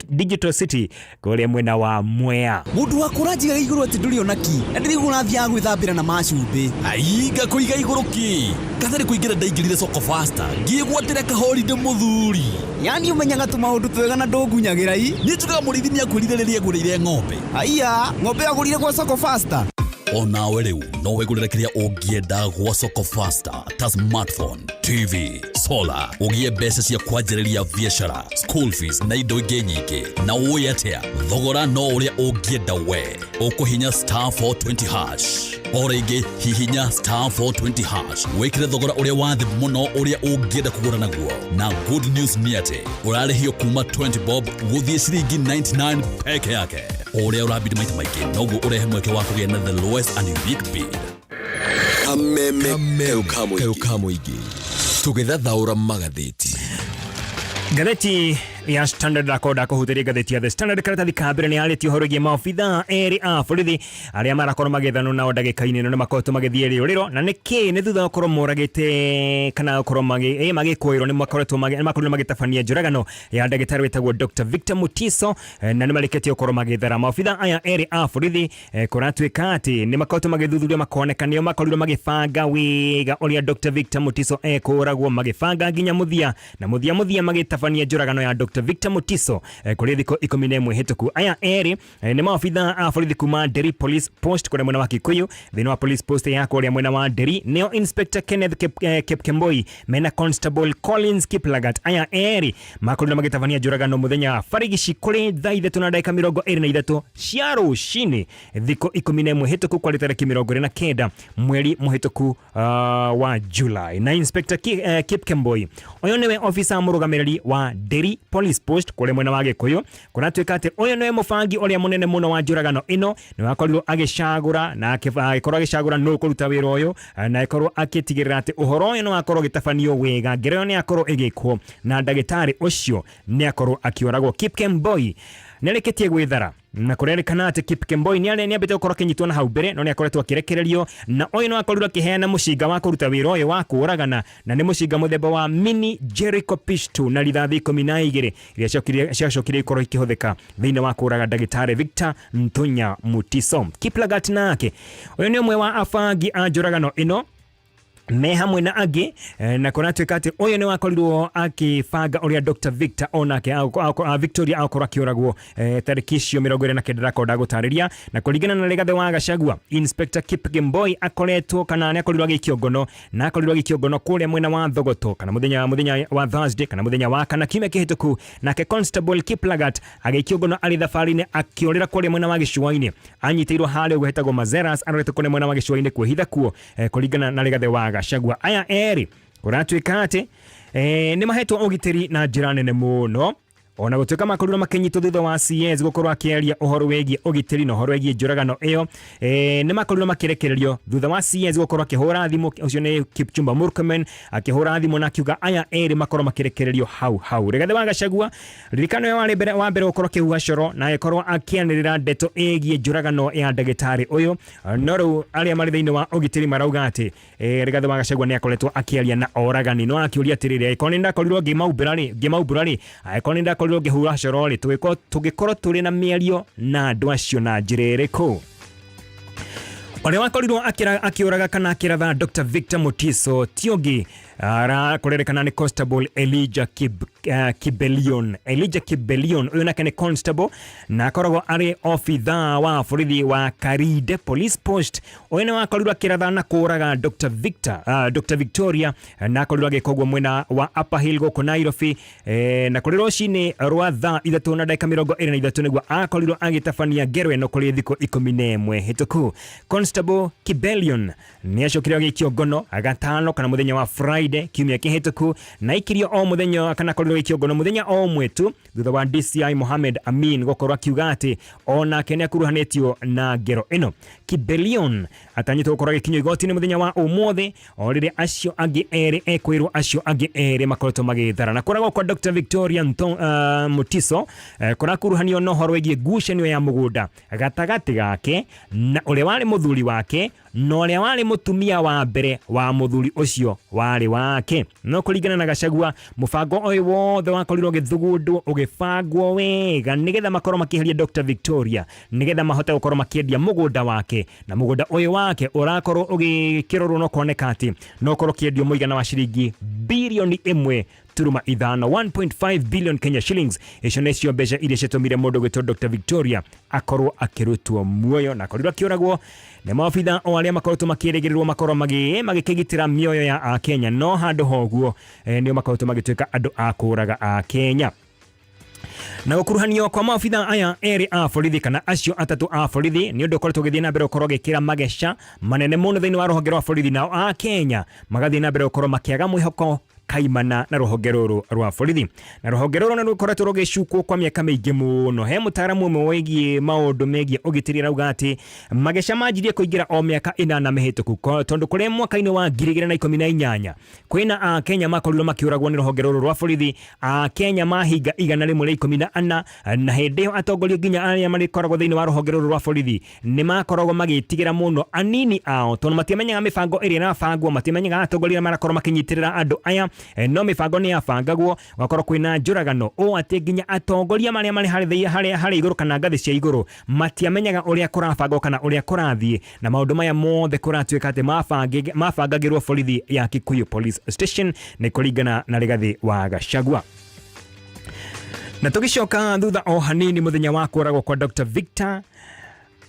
Digital City kũrĩa mwena wa Mwea. Mũndũ wa kũranjigaga igũrũ atĩ ndũrĩ ona ki, na ndĩraigua ũrathiaga gwĩthambĩra na macumbĩ. Ai, ngakũiga igũrũ kĩ? Gatarĩ kũingĩra ndaingĩrire soko faster, ngĩgwatĩra kahorinde mũthuri. Yani ũmenyaga tũmaũndũ twega na ndũngunyagĩra i. Niĩ njugaga mũrĩithi nĩakwĩrire rĩrĩa egũrĩire ng'ombe. Aiya, ng'ombe agũrire gwa soko faster. Onawe rĩu no wĩgũrĩre kĩrĩa ũngĩenda gwa soko faster ta smartphone, TV, solar, ũgĩe mbeca cia kwanjĩrĩria biacara, school fees na indo ingĩ nyingĩ. Na ũĩ atĩa, thogora no ũrĩa ũngĩenda we. Ũkũhinya star 420 hash. O rĩngĩ hihinya star 420 hash wĩkĩre thogora ũrĩa wa thĩ mũno ũrĩa ũngĩenda kũgũra naguo. Na good news nĩ atĩ ũrarĩhio kuma 20 bob gũthiĩ ciringi 99 peke yake. O ũrĩa ũrabidi maita maingĩ noguo ũrehe mweke wa kũgĩa na the lowest and unique bid. Kameme kayũ ka mũingĩ tũgĩthathaũra magathĩti. Ngathĩti ya Standard, ndakorwo ndakũhutĩria ngathĩti ya The Standard karatathi ka mbere nĩ yarĩtie ũhoro wĩgiĩ maobithaa erĩ a borithi arĩa marakorwo magĩethanwo nao ndagĩka-inĩ ĩno, nĩ makoretwo magĩthiĩ rĩũrĩro. Na nĩkĩ? Nĩ thutha wa gũkorwo moragĩte kana gũkorwo magĩkũĩrwo nĩ makoretwo nĩ makorirwo magĩtabania njũragano ya ndagĩtarĩ wĩtagwo Dr. Victor Mutiso, na nĩ marĩkĩtie gũkorwo magĩthara. Maobithaa aya erĩ a borithi, kũratuĩka atĩ nĩ makoretwo magĩthuthurio makoneka nĩo makorirwo magĩbanga wega ũrĩa Dr. Victor Mutiso ekũragwo, magĩbanga nginya mũthia na mũthia mũthia magĩtabania njũragano ya Dr. Victor Mutiso kũrĩ thikũ 11 hĩtũku. Aya erĩ nĩ maobithaa a borithi kuma Nderi Police Post kũrĩa mwena wa Kikuyu. Thĩinĩ wa police post ya kũrĩa mwena wa Nderi nĩo Inspector Kenneth Kipkemboi mena Constable Collins Kiplagat. Aya erĩ makorirwo magĩtabania njũragano mũthenya barigici kũrĩ thaa 3 na ndagĩka 23 cia rũcinĩ thikũ 11 hĩtũku, kwarĩ tarĩki 29 mweri mũhĩtũku wa July. Na Inspector Kipkemboi ũyũ nĩwe officer mũrũgamĩrĩri wa Nderi Police Post kũrĩa mwena wa Gĩkũyũ. Kũratuĩka atĩ ũyũ nĩwe mũbangi ũrĩa mũnene mũno wa njũragano ĩno, nĩ wakorirwo agĩcagũra na agĩkorwo agĩcagũra nũ kũruta wĩra ũyũ, na agĩkorwo agĩtigĩrĩra atĩ ũhoro ũyũ nĩ wakorwo ũgĩtabanio wega, ngero ĩyo nĩ yakorwo ĩgĩkwo na ndagĩtarĩ ũcio nĩ akorwo akĩũragwo. Kipkemboi nĩ arĩkĩtie gwĩthara, na kũrerĩkana atĩ Kipkemboi nĩ ambĩte gũkorwo akĩnyitwo na hau mbere, no nĩ akoretwo akĩrekererio. Na ũyũ nĩ akorirwo akĩheana mũcinga wa kũruta wĩra ũyũ wa kũũragana, na nĩ mũcinga mũthemba wa mini Jericho pistol na rithathi 12 iria ciacokire ikorwo ikĩhũthĩka thĩinĩ wa kũũraga ndagĩtarĩ Victor Ntunya Mutiso. Kiplagat nake ũyũ nĩ ũmwe wa abangi a njũragano ĩno me hamwe na angĩ, na kũratuĩka atĩ ũyũ nĩ wakorirwo akĩbanga ũrĩa Dr. Victor onake Victoria akorwo akĩũragwo, tarĩki icio 29 ndakorwo ndagũtarĩria. Na kũringana na Rigathĩ wa Gachagua, Inspector Kipkemboi akoretwo kana nĩ akorirwo agĩikio ngono, na akorirwo agĩikio ngono kũrĩa mwena wa Thogoto kana mũthenya wa Thursday kana mũthenya wa kana kiumia kĩhĩtũku. Nake Constable Kiplagat agĩikio ngono arĩ thabarĩ-inĩ akĩũrĩra kũrĩa mwena wa gĩcũa-inĩ, anyitĩirwo harĩa ũguo hetagwo Mazeras, arorete kũrĩa mwena wa gĩcũa-inĩ kwĩhitha kuo, kũringana na Rigathĩ wa Gachagua. Aya erĩ kũratuĩka atĩ nĩ mahetwo ũgitĩri na njĩra nene mũno, ona gũtuĩka makorirwo makĩnyitwo thutha wa CS gũkorwo akĩaria ũhoro wĩgiĩ ũgitĩri na ũhoro wĩgiĩ njũragano ĩyo. Nĩ makorirwo makĩrekererio thutha wa CS gũkorwo akĩhũra thimũ, ũcio nĩ Kipchumba Murkomen akĩhũra thimũ na akiuga aya erĩ makorwo makĩrekererio hau hau. Rigathĩ wa Gachagua, ririkano ĩyo, warĩ mbere wa mbere gũkorwo akĩhuha coro na agĩkorwo akĩanĩrĩra ndeto ĩgiĩ njũragano ya ndagĩtarĩ ũyũ. No rĩu arĩa marĩ thĩinĩ wa ũgitĩri marauga atĩ Rigathĩ wa Gachagua nĩ akoretwo akĩaria na oragani, no akĩũria atĩrĩrĩ, angĩkorwo nĩ ndakorirwo ngĩmaumbũra rĩ, angĩkorwo nĩ ndakorirwo ngĩhura coro rĩ, tũngĩkorwo tũrĩ na mĩario na andũ acio na njĩra ĩrĩkũ? Ũrĩa wakorirwo akĩũraga kana akĩratha Dr. Victor Mutiso ti ũngĩ kũrerĩkana nĩ Constable Elijah Kibelion. Elijah Kibelion ũyũ nake nĩ constable na akoragwo arĩ obithaa wa borithi wa Karide Police Post. Ũyũ nĩ wakorirwo akĩratha na kũũraga Dr. Victor, Dr. Victoria na akorirwo agĩka ũguo mwena wa Upper Hill gũkũ Nairobi. Na kũrĩ rũcinĩ rwa thaa 3 na ndagĩka 23 nĩguo akorirwo agĩtabania ngero ĩno kũrĩ thikũ 11 hĩtũku. Constable Kibelion nĩ acokire agĩikio ngono gatano kana mũthenya wa Friday kiumia kĩhĩtũku, na aikirio o mũthenya kana akorirwo agĩikio ngono mũthenya o ũmwe tu thutha wa DCI Mohamed Amin gũkorwo akiuga atĩ onake nĩ akuruhanĩtio na ngero ĩno. Kibelion atanyĩtwo gũkorwo agĩkinyio igoti-inĩ mũthenya wa ũmũthĩ o rĩrĩa acio angĩ erĩ ekwĩrwo acio angĩ erĩ makoretwo magĩthara. Na kũragwo kwa Dr. Victoria Mutiso kũrakuruhanio na ũhoro wĩgiĩ ngucanio ya mũgũnda gatagatĩ gake na ũrĩa warĩ mũthuri wake na ũrĩa warĩ mũtumia wa mbere wa mũthuri ũcio warĩ wake. No kũringana na Gachagua, mũbango ũyũ wothe wakorirwo ũgĩthugundwo ũgĩbangwo wega nĩgetha makorwo makĩeheria Dr. Victoria nĩgetha mahote gũkorwo makĩendia mũgũnda wake, na mũgũnda ũyũ wake ũrakorwo ũgĩkĩrorwo na ũkoneka atĩ no ũkorwo ũkĩendio mũigana wa ciringi birioni 1.5, 1.5 billion Kenya shillings. Icio nĩcio mbeca iria ciatũmire mũndũ gwĩtwo Dr. Victoria akorwo akĩrutwo muoyo na akorirwo akĩũragwo nĩ maobitha o arĩa makoretwo makĩrĩgĩrĩrwo makorwo magĩkĩgitĩra mĩoyo ya Akenya, no handũ ha ũguo nĩo makoretwo magĩtuĩka andũ a kũraga Akenya. Na gũkuruhanio kwa maobitha aya erĩ a borithi kana acio atatũ a borithi nĩ ũndũ ũkoretwo ũgĩthiĩ na mbere gũkorwo ũgĩkĩra mageca manene mũno thĩinĩ wa rũhonge rwa borithi, nao a Kenya magathiĩ na mbere gũkorwo makĩaga mwĩhoko kaimana na rũhonge rũrũ rwa borithi. Na rũhonge rũrũ nĩ rũkoretwo rũgĩcukwo kwa mĩaka mĩingĩ mũno. He mũtaaramu ũmwe wĩgiĩ maũndũ megiĩ ũgitĩri arauga atĩ mageca manjirie kũingĩra o mĩaka 8 mĩhĩtũku, tondũ kũrĩ mwaka-inĩ wa 2018 kwĩna Akenya makorirwo makĩũragwo nĩ rũhonge rũrũ rwa borithi. Akenya mahinga 114, na hĩndĩ ĩyo atongoria nginya arĩa marĩkoragwo thĩinĩ wa rũhonge rũrũ rwa borithi nĩ makoragwo magĩtigĩra mũno anini ao, tondũ matiamenyaga mĩbango ĩrĩa ĩrabangwo, matiamenyaga atongoria arĩa marakorwo makĩnyitĩrĩra andũ aya, no mĩbango nĩ yabangagwo gwakorwo kwĩna njũragano ũũ atĩ nginya atongoria marĩa marĩ harĩ igũrũ kana ngathĩ cia igũrũ matiamenyaga ũrĩa kũrabangwo kana ũrĩa kũrathiĩ, na maũndũ maya mothe kũratuĩka atĩ mabangagĩrwo borithi ya Kikuyu Police Station nĩ kũringana na Rigathi wa Gachagua. Na tũgĩcoka thutha o hanini mũthenya wa kũragwo kwa Dr. Victor,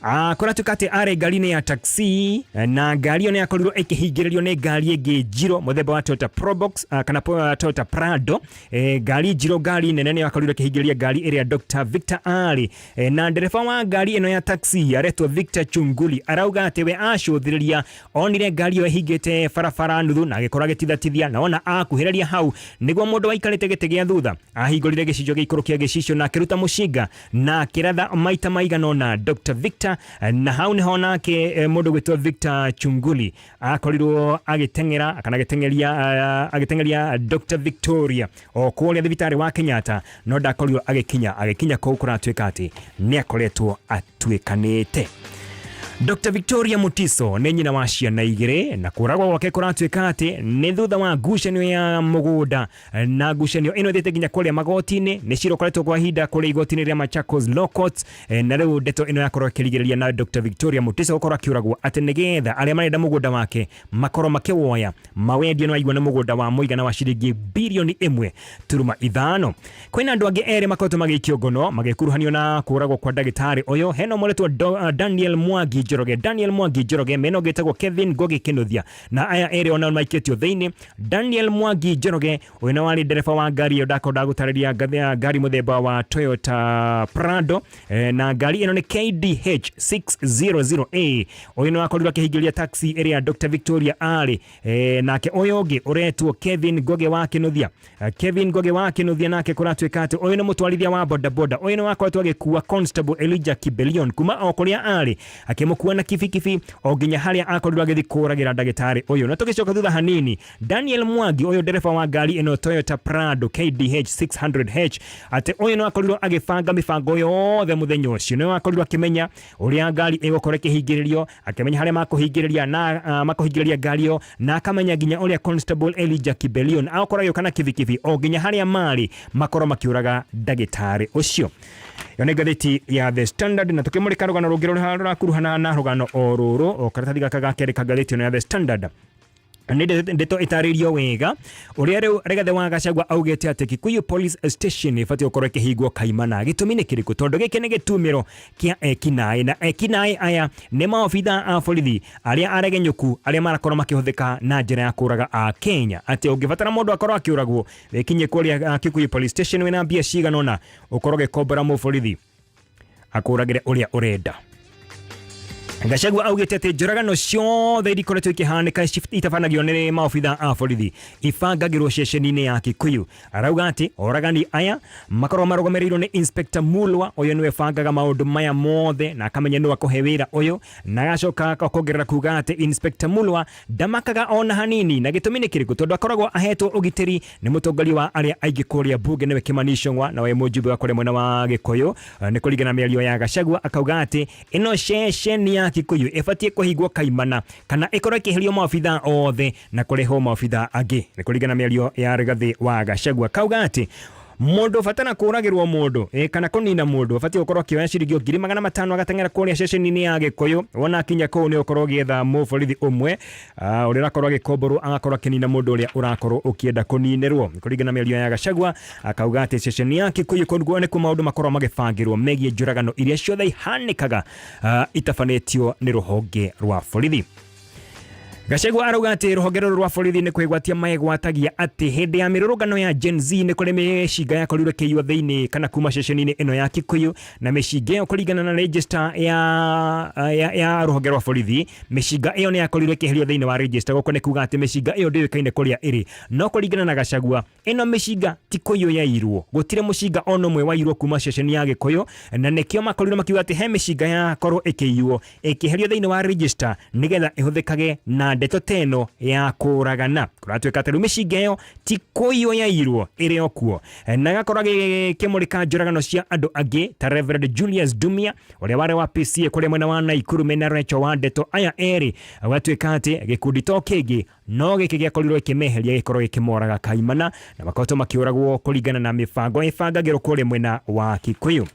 kũratuĩka atĩ arĩ ngari-inĩ ya taxi, na ngari ĩyo nĩ yakorirwo ĩkĩhingĩrĩrio nĩ ngari ĩngĩ njirũ mũthemba wa Toyota Probox, kana Toyota Prado. Ngari njirũ, ngari nene nĩ yakorirwo ĩkĩhingĩrĩria ngari ĩrĩa Dr. Victor arĩ. Na ndereba wa ngari ĩno ya taxi aretwo Victor Chunguli arauga atĩ we acũthĩrĩria onire ngari ĩyo ĩhingĩte barabara nuthu na agĩkorwo agĩtithatithia, na ona akuhĩrĩria hau nĩguo mũndũ waikarĩte gĩtĩ gĩa thutha ahingũrire gĩcicio gĩikũrũkia gĩcicio na akĩruta mũcinga na akĩratha maita maigana ũna Dr. Victor, na hau nĩho nake mũndũ gwĩtwo Victor Chunguli akorirwo agĩteng'era kana agĩteng'eria Dr. Victoria o kũrĩa thibitarĩ wa Kenyatta, no ndakorirwo agĩkinya kũu kũratuĩka atĩ nĩ akoretwo atuĩkanĩte. Dr. Victoria Mutiso nĩ nyina wa ciana igĩrĩ, na kũragwo gwake kũratuĩka atĩ nĩ thutha wa ngucanio ya mũgũnda, na ngucanio ĩno ĩthiĩte nginya kũrĩa magoti-inĩ, nĩ cira ũkoretwo kwa ihinda kũrĩa igoti-inĩ rĩa Machakos Law Courts, na rĩu ndeto ĩno yakorwo ĩkĩrigĩrĩria na Dr. Victoria Mutiso gũkorwo akĩũragwo atĩ nĩgetha arĩa marenda mũgũnda wake makorwo makĩwoya mawendie, no aigua nĩ mũgũnda wa mũigana wa ciringi birioni 1.5. Kwĩna andũ angĩ erĩ makoretwo magĩikio ngono magĩkuruhanio na kũragwo kwa ndagĩtarĩ ũyũ. Hena ũmwe ũretwo Daniel Mwangi Njoroge, Daniel Mwangi Njoroge mena ũngĩ wĩtagwo Kevin Ngugi Kinuthia, na aya erĩ ona maikĩtio thĩinĩ. Daniel Mwangi Njoroge ũyũ nĩ warĩ ndereba wa ngari ĩyo ndakorwo ndagũtarĩria, ngari mũthemba wa Toyota Prado, na ngari ĩno nĩ KDH 600A. Ũyũ nĩ wakorirwo akĩhingĩria taxi ĩrĩa Dr. Victoria arĩ. Nake ũyũ ũngĩ ũretwo Kevin Ngugi wa Kinuthia, Kevin Ngugi wa Kinuthia nake kũratuĩka atĩ ũyũ nĩ mũtwarithia wa bodaboda. Ũyũ nĩ wakoretwo agĩkua Constable Elijah Kibelion kuma o kũrĩa arĩ, akĩmũkua na kibikibi o nginya harĩa akorirwo agĩthiĩ kũragĩra ndagĩtarĩ ũyũ. Na tũgĩcoka thutha hanini, Daniel Mwangi ũyũ ndereba wa ngari ĩno Toyota Prado KDH 600H, atĩ ũyũ nĩ wakorirwo agĩbanga mĩbango yothe mũthenya ũcio, nĩ wakorirwo akĩmenya ũrĩa ngari ĩgũkorwo ĩkĩhingĩrĩrio, akĩmenya harĩa makũhingĩrĩria na makũhingĩrĩria ngari ĩyo, na akamenya nginya ũrĩa Constable Elijah Kibelion agũkorwo agĩũka na kibikibi o nginya harĩa marĩ makorwo makĩũraga ndagĩtarĩ ũcio. Ĩyo nĩ ngathĩti ya The Standard. Na tũkĩmũrĩka rũgano rũngĩ rũrĩa rũrakuruhana na rũgano o rũrũ, o karatathi gaka ga kerĩ ka ngathĩti ĩno ya The Standard, nĩ ndeto ĩtarĩirio wega ũrĩa rĩu Rigathĩ wa Gachagua augĩte atĩ Kikuyu Police Station ĩbatiĩ gũkorwo ĩkĩhingwo kaimana. Gĩtũmi nĩ kĩrĩkũ? Tondũ gĩkĩ nĩ gĩtumĩro kĩa ekinaĩ, na ekinaĩ aya nĩ maobitha a borithi arĩa aregenyũku arĩa marakorwo makĩhũthĩka na njĩra ya kũraga a Kenya, atĩ ũngĩbatara mũndũ akorwo akĩũragwo, wĩkinyie kũrĩa Kikuyu Police Station wĩna mbia cigana ũna, ũkorwo ũgĩkombora mũborithi akũragĩre ũrĩa ũrenda. Gachagua augĩte atĩ njũragano ciothe iria ikoretwo ikĩhanĩka itabanagio nĩ maobitha a borithi ibangagĩrwo ceceni-inĩ ya Kikuyu. Arauga atĩ oragani aya makorwo marũgamĩrĩirwo nĩ Inspector Mulwa, ũyũ nĩwe bangaga maũndũ maya mothe na akamenya nũ akũhe wĩra ũyũ, na agacoka akongerera kuga atĩ Inspector Mulwa ndamakaga ona hanini. Na gĩtũmi nĩ kĩrĩkũ? Tondũ akoragwo ahetwo ũgitĩri nĩ mũtongoria wa arĩa aingĩ kũrĩa mbunge, nĩwe Kimani Ichung'wa, na we mũjumbe wa kũrĩa mwena wa Gĩkũyũ. Nĩ kũringana na mĩario ya Gachagua, akauga atĩ ĩno ceceni ya Kikuyu ĩbatiĩ kũhingwo kaimana kana ĩkorwo ĩkĩeherio maobitha othe na kũrehwo maobitha angĩ. Nĩ kũringana na mĩario ya Rigathĩ wa Gachagua, kauga atĩ mũndũ ũbatara kũragĩrwo mũndũ kana kũnina mũndũ abatiĩ gũkorwo akĩoya ciringi 500,000, agateng'era kũrĩa ceceni-inĩ ya Gĩkũyũ. Wona akinya kũu, nĩ ũkorwo ũgĩetha mũborithi ũmwe ũrĩa ũrakorwo agĩkomborwo, agakorwo akĩnina mũndũ ũrĩa ũrakorwo ũkĩenda kũninĩrwo. Kũringana na mĩario ya Gachagua, akauga atĩ ceceni ya Kikuyu kũu nĩkuo maũndũ makorwo magĩbangĩrwo megiĩ njũragano iria ciothe ihanĩkaga itabanĩtio nĩ rũhonge rwa borithi. Gachagua arauga atĩ rũhonge rũrũ rwa borithi nĩ kwĩgwatia megwatagia, atĩ hĩndĩ ya mĩrũrũngano ya Gen Z nĩ kũrĩ mĩcinga yakorirwo ĩkĩiywo thĩinĩ kana kuma ceceni-inĩ ĩno ya Kikuyu, na mĩcinga ĩyo, kũringana na register ya rũhonge rwa borithi, mĩcinga ĩyo nĩ yakorirwo ĩkĩeherio thĩinĩ wa register. Gũkũ nĩ kuga atĩ mĩcinga ĩyo ndĩũĩkaine kũrĩa ĩrĩ. No kũringana na Gachagua, ĩno mĩcinga ti kũiywo yairwo, gũtirĩ mũcinga ona ũmwe wairwo kuma ceceni ya Gĩkũyũ, na nĩkĩo makorirwo makiuga atĩ he mĩcinga yakorwo ĩkĩiywo, ĩkĩeherio thĩinĩ wa register nĩgetha ĩhũthĩkage na ndeto ta ĩno ya kũragana. Kũratuĩka atĩ rĩu mĩcinga ĩyo ti kũiywo yairwo, ĩrĩ o kuo. Na agakorwo agĩkĩmũrĩka njũragano cia andũ angĩ ta Reverend Julius Dumia, ũrĩa warĩ wa PCA kũrĩa mwena wa Naikuru, mena Rachel wa Ndeto. Aya erĩ gwatuĩka atĩ gĩkundi to kĩngĩ no gĩkĩ gĩakorirwo gĩkĩmeheria, gĩkorwo gĩkĩmoraga kaimana, na makoretwo makĩũragwo kũringana na mĩbango ĩbangagĩrwo kũrĩa mwena wa Kikuyu.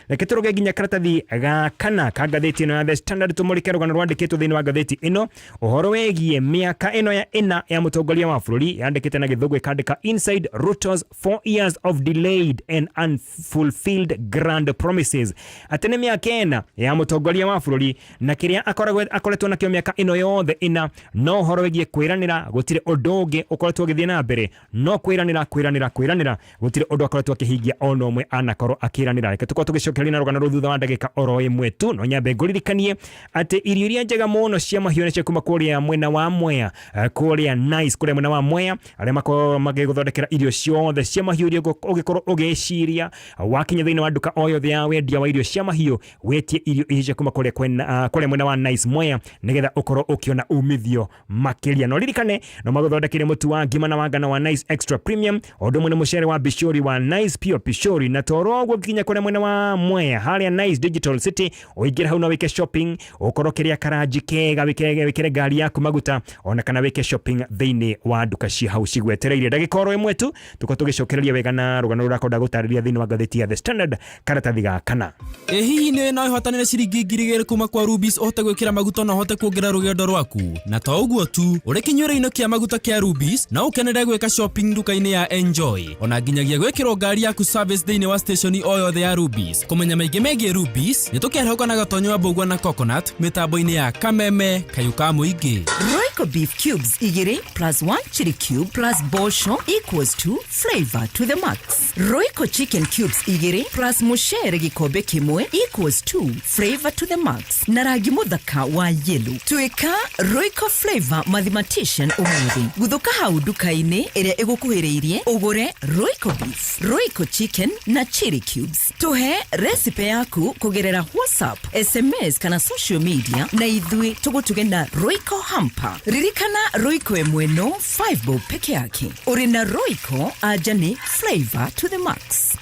Reke tũrũge nginya karatathi ga kana ka ngathĩti ĩno ya The Standard, tũmũrĩke rũgano rwandĩkĩtwo thĩinĩ wa ngathĩti ĩno ũhoro wĩgiĩ mĩaka ĩno ya ĩna ya mũtongoria wa bũrũri. Yandĩkĩte na Gĩthũngũ, ĩkandĩka "Inside Ruto's 4 years of delayed and unfulfilled grand promises", atĩ nĩ mĩaka 4 ya mũtongoria wa bũrũri na kĩrĩa akoretwo nakĩo mĩaka ĩno yothe ĩna no ũhoro wĩgiĩ kwĩranĩra. Gũtirĩ ũndũ ũngĩ ũkoretwo ũgĩthiĩ na mbere no kwĩranĩra, kwĩranĩra, kwĩranĩra. Gũtirĩ ũndũ akoretwo akĩhingia ona ũmwe anakorwo akĩranĩra. Reke tũkorwo tũgĩcokereria na rũgano rũu thutha wa ndagĩka oro ĩmwe tu. No nyambe ngũririkanie atĩ irio iria njega mũno cia mahiũ nĩ cia kuma kũrĩa mwena wa Mwea, kũrĩa Nice, kũrĩa mwena wa Mwea, arĩa makorwo magĩgũthondekera irio ciothe cia mahiũ iria ũngĩkorwo ũgĩciria. Wakinya thĩinĩ wa nduka o yothe ya wendia wa irio cia mahiũ, wĩtie irio ici cia kuma kũrĩa mwena wa Nice Mwea, nĩgetha ũkorwo ũkĩona umithio makĩria. No ririkane no magũthondekeire mũtu wa ngima na wa ngano wa Nice Extra Premium, o ũndũ ũmwe na mũcere wa bishori wa Nice Pure Pishori. Na toro ũguo nginya kũrĩa mwena wa Mwea, harĩa Nice Digital City, ũingĩre hau na wĩke shopping, ũkorwo ũkĩrĩa karanji kega, wĩkĩre ngari yaku maguta, ona kana wĩke shopping thĩinĩ wa nduka cia hau cigwetereire. Ndagĩka oro ĩmwe tu, tũkorwo tũgĩcokereria wega na rũgano rũrakorwo ndagũtarĩria thĩinĩ wa ngathĩti ya The Standard, karatathi ga kana. Ĩ hihi nĩ no ĩhotanĩre ciringi 2,000 kuma kwa Rubis, ũhote gwĩkĩra maguta na ũhote kuongerera rũgendo rwaku? Na to ũguo tu, ũrĩ kĩnyuĩro-inĩ kĩa maguta kĩa Rubis no ũkenere gwĩka shopping nduka-inĩ ya Enjoy, ona nginyagia gwĩkĩrwo ngari yaku service thĩinĩ wa station o yothe ya Rubis. Kũmenya maingĩ megiĩ Rubis, nĩ tũkĩarahũka na gatonyo wa mbũgua na coconut mĩtambo-inĩ ya Kameme Kayũ ka Mũingĩ. Royco beef cubes igĩrĩ plus 1 chili cube plus bosho equals to flavor to the max. Royco chicken cubes igĩrĩ plus mũcere gĩkombe kĩmwe equals to flavor to the max na rangi mũthaka wa yellow. Tuĩka Royco flavor mathematician ũmũthĩ. Guthũka hau nduka-inĩ ĩrĩa ĩgũkuhĩrĩirie, ũgũre Royco beef, Royco chicken na chili cubes. Tũhe recipe yaku kũgerera WhatsApp, SMS kana social media, na ithuĩ tũgũtuge na Royco hamper. Ririkana, Royco ĩmwe no 5 bob peke yake. Ũrĩ na Royco, anja nĩ flavor to the max.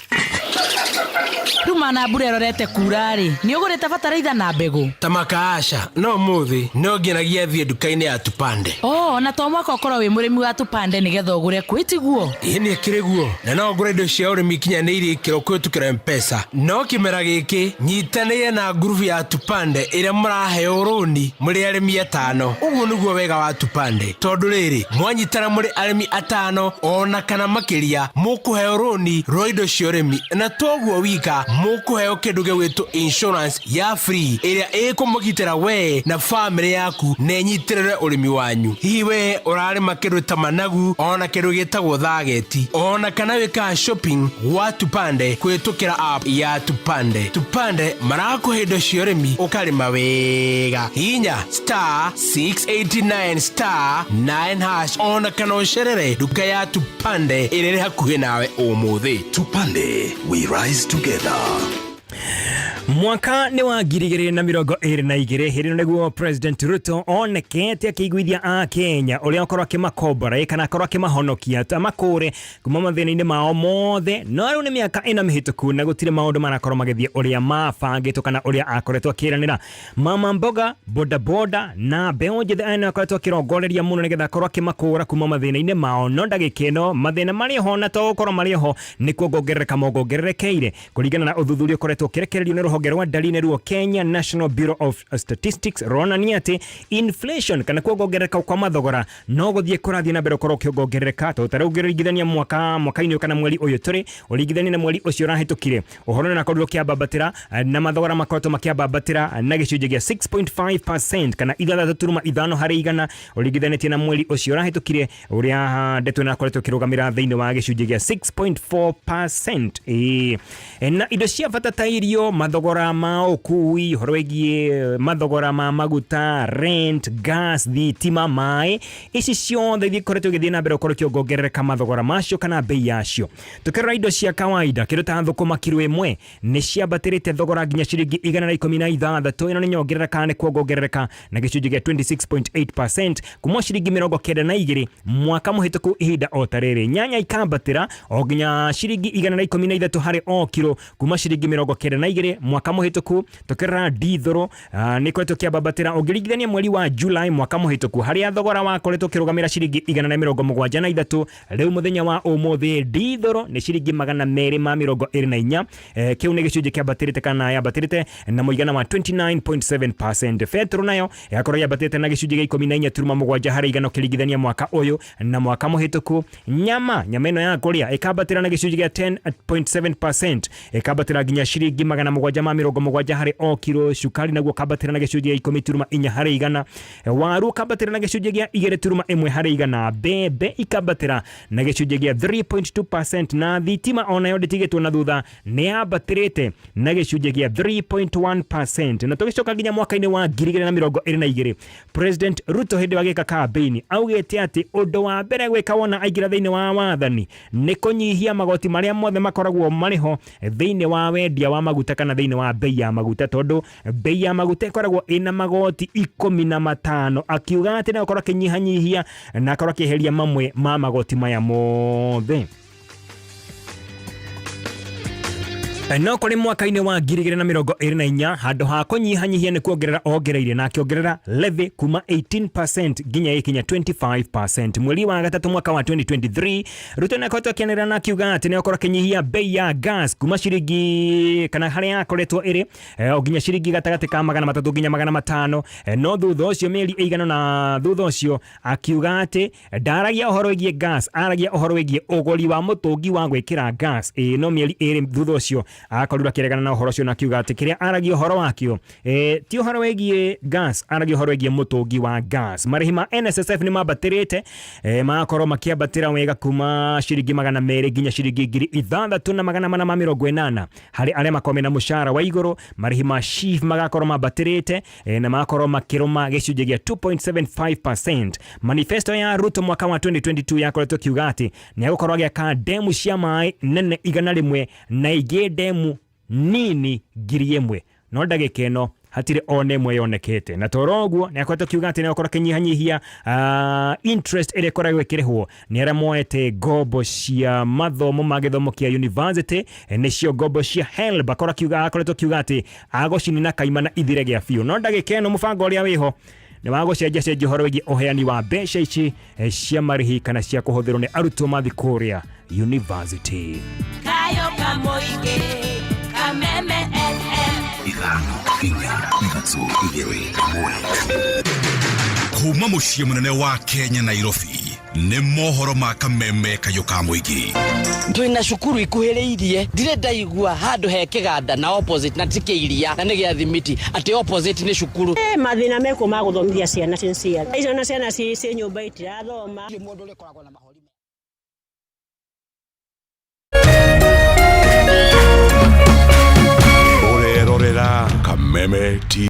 Rĩu mana mbura ĩrorete kura-rĩ, nĩ ũgũrĩte bataraitha na mbegũ? Ta makaasha no ũmũthĩ no nginyagia thiĩ nduka-inĩ ya Tupande. Oh, na to mwaka ũkorwo wĩ mũrĩmi wa Tupande nĩgetha ũgũre kwĩ tiguo? Ĩĩ nĩ ĩkĩrĩ guo, na no ngũre indo cia ũrĩmi ikinyanĩirie ikĩro kũhĩtũkĩra M-Pesa. No kĩmera gĩkĩ nyitanĩire na ngurubu ya Tupande ĩrĩa mũraheo rũni mũrĩ arĩmi atano. Ũguo nĩguo wega wa Tupande, tondũ rĩrĩ, mwanyitana mũrĩ arĩmi atano ona kana makĩria, mũkũheo rũni rwa indo cia ũrĩmi, na toguo wika, mũkũheo kĩndũ gĩgwĩtwo insurance ya free ĩrĩa ĩkũmũgitĩra we na famĩlĩ yaku na ĩnyitĩrĩre ũrĩmi wanyu. Hihi we ũrarĩma kĩndũ ta managu ona kĩndũ gĩtagwo thageti, ona kana wĩkaga shopping gwa Tupande kũhĩtũkĩra app ya Tupande. Tupande marakũhe indo cia ũrĩmi ũkarĩma wega. Hihinya star 689 star 9 hash ona kana ũcerere nduka ya Tupande ĩrĩa ĩrĩ hakuhĩ nawe ũmũthĩ. Tupande, we rise together. Mwaka nĩ wa 2022, hĩndĩ ĩno nĩguo President Ruto onekete akĩiguithia a Kenya ũrĩa akorwo akĩmakombora kana akorwo akĩmahonokia amakũre kuma mathĩna-inĩ mao mothe. No rĩu nĩ mĩaka 4 mĩhĩtũku na gũtirĩ maũndũ marakorwo magĩthiĩ ũrĩa mabangĩtwo kana ũrĩa akoretwo akĩranĩra. Mama mboga, bodaboda na mbeũ njĩthĩ aya nĩ akoretwo akĩrongoreria mũno nĩgetha akorwo akĩmakũra kuma mathĩna-inĩ mao, no ndagĩka ĩno mathĩna marĩ ho, na to gũkorwo marĩ ho nĩ kuongongerereka mongongererekeire. Kũringana na ũthuthuria ũkoretwo ũkĩrekererio nĩ rũhonge rwa ndari nĩruo Kenya National Bureau of Statistics, rũronania atĩ inflation kana kuongongerereka kwa mathogora no gũthiĩ kũrathiĩ na mbere gũkorwo ũkĩongongerereka, tondũ ta rĩu ũngĩringithania mwaka mwaka-inĩ ũyũ kana mweri ũyũ tũrĩ ũringithanie na mweri ũcio ũrahĩtũkire, ũhoro nĩ ũrakorirwo ũkĩambambatĩra na mathogora makoretwo makĩambambatĩra na gĩcunjĩ gĩa 6.5% kana 6.5 harĩ igana ũringithanĩtie na mweri ũcio ũrahĩtũkire, ũrĩa ndeto ĩno ĩrakoretwo ĩkĩrũgamĩra thĩinĩ wa gĩcunjĩ gĩa 6.4%. Ĩĩ. Na indo cia bata ta irio, mathogora ma ũkui, ũhoro wĩgiĩ mathogora ma maguta, rent, gas, thitima, maĩ, ici ciothe ikoretwo igĩthiĩ na mbere gũkorwo ikĩongongerereka mathogora macio kana bei yacio. Tukĩrora indo cia kawaida, kĩndũ ta thũkũma kiro ĩmwe nĩ ciambatĩrĩte thogora nginya ciringi 116. Ĩno nĩ nyongerera kana nĩ kuongongerereka na gĩcunjĩ gĩa 26.8% kuma ciringi 92 mwaka mũhĩtũku ihinda o ta rĩrĩ. Nyanya ikambatĩra o nginya ciringi 113 harĩ o kiro kuma ciringi 92 mwaka mũhĩtũku. Tukĩrora ndithũrũ nĩ ikoretwo ĩkĩambatĩra ũngĩringithania mweri wa July mwaka mũhĩtũku, harĩa thogora wakoretwo ũkĩrũgamĩra ciringi 173, rĩu mũthenya wa ũmũthĩ ndithũrũ nĩ ciringi 224. Kĩu nĩ gĩcunjĩ kĩambatĩrĩte kana yambatĩrĩte na mũigana wa 29.7%. Betũrũ nayo ĩgakorwo yambatĩte na gĩcunjĩ gĩa 14.7 harĩ igana ũkĩringithania mwaka ũyũ na mwaka mũhĩtũku. Nyama ĩno ya kũrĩa ĩkambatĩra na gĩcunjĩ gĩa 10.7%, ĩkambatĩra nginya ciringi 770 harĩ o kiro. Cukari naguo ũkambatĩra na gĩcunjĩ gĩa 10.4 harĩ igana. Waru ũkambatĩra na gĩcunjĩ gĩa 2.1 harĩ igana. Mbembe ikambatĩra na gĩcunjĩ gĩa 3.2%, na thitima onayo ndĩtigĩtwo na thutha, nĩ yambatĩrĩte na gĩcunjĩ gĩa 3.1%. Na tũgĩcoka nginya mwaka-inĩ wa 2022, President Ruto hĩndĩ wa gĩka campaign augĩte atĩ ũndũ wa mbere gwĩka wona aingĩra thĩinĩ wa wathani nĩ kũnyihia magoti marĩa mothe makoragwo marĩ ho thĩinĩ wa wendia wa maguta kana thĩinĩ wa bei ya maguta, tondũ bei ya maguta ĩkoragwo ĩna magoti 15. Akiuga atĩ nĩ gũkorwo akĩnyihanyihia na akorwo akĩeheria mamwe ma magoti maya mothe. No kũrĩ mwaka-inĩ wa 2024, handũ ha kũnyihanyihia nĩ kuongerera ongereire, na akĩongerera levy kuma 18% nginya ĩkinya 25%. Mweri wa gatatũ mwaka wa 2023, Ruto nĩ akoretwo akĩanĩrĩra na akiuga atĩ nĩ akorwo akĩnyihia bei ya gas kuma ciringi kana harĩa yakoretwo ĩrĩ o nginya ciringi gatagatĩ ka 300 nginya 500. No thutha ũcio, mĩeri ĩigana na thutha ũcio, akiuga atĩ ndaragia ũhoro wĩgiĩ gas, aragia ũhoro wĩgiĩ ũgũri wa mũtũngi wa gwĩkĩra gas. Ĩĩ, no mĩeri 2 thutha ũcio akorirwo akĩregana na ũhoro ũcio na akiuga atĩ kĩrĩa aragia ũhoro wakĩo ti ũhoro wĩgiĩ gas, aragia ũhoro wĩgiĩ mũtũngi wa gas. Marĩhi ma NSSF nĩ mambatĩrĩte, magakorwo makĩambatĩra wega kuma ciringi 200 nginya ciringi 6480 harĩ arĩa makorwo mena mũcara wa igũrũ. Marĩhi ma SHIF magakorwo mambatĩrĩte na magakorwo makĩrũma gĩcunjĩ gĩa 2.75%. Manifesto ya Ruto mwaka wa 2022 yakoretwo kiuga atĩ nĩ egũkorwo agĩaka ndemu cia maĩ nene 100 na ingĩ ndemu nini 1000, no ndagĩka ĩno Hatirĩ ona ĩmwe yonekete. Na toro ũguo nĩ akoretwo akiuga atĩ nĩ akorwo akĩnyihanyihia interest ĩrĩa ĩkoragwo ĩkĩrĩhwo nĩ arĩa moete ngombo cia mathomo ma gĩthomo kĩa university, nĩcio ngombo cia HELB. Akorwo akiuga, akoretwo akiuga atĩ agũcinina kaimana ithire gĩa biũ. No ndagĩka ĩno mũbango ũrĩa wĩho nĩ wa gũcenjia cenjia ũhoro wĩgiĩ ũheani wa mbeca ici cia marĩhi kana cia kũhũthĩrwo nĩ arutwo mathiĩ kũrĩa university. Kayo Kamoige, Kameme FM. 5, 4, 3, 2, 1. Kuma mũciĩ mũnene wa Kenya, Nairobi, nĩ mohoro ma Kameme Kayũ ka Mũingĩ. Twina cukuru ikuhĩrĩirie, ndirĩ ndaigua handũ he kĩganda na opposite na ti kĩiria na nĩ gĩa thimiti atĩ opposite nĩ cukuru. Mathĩna mekuo ma gũthomithia ciana sincere icio na ciana ci nyũmba itirathoma. Ũrerorera Kameme TV.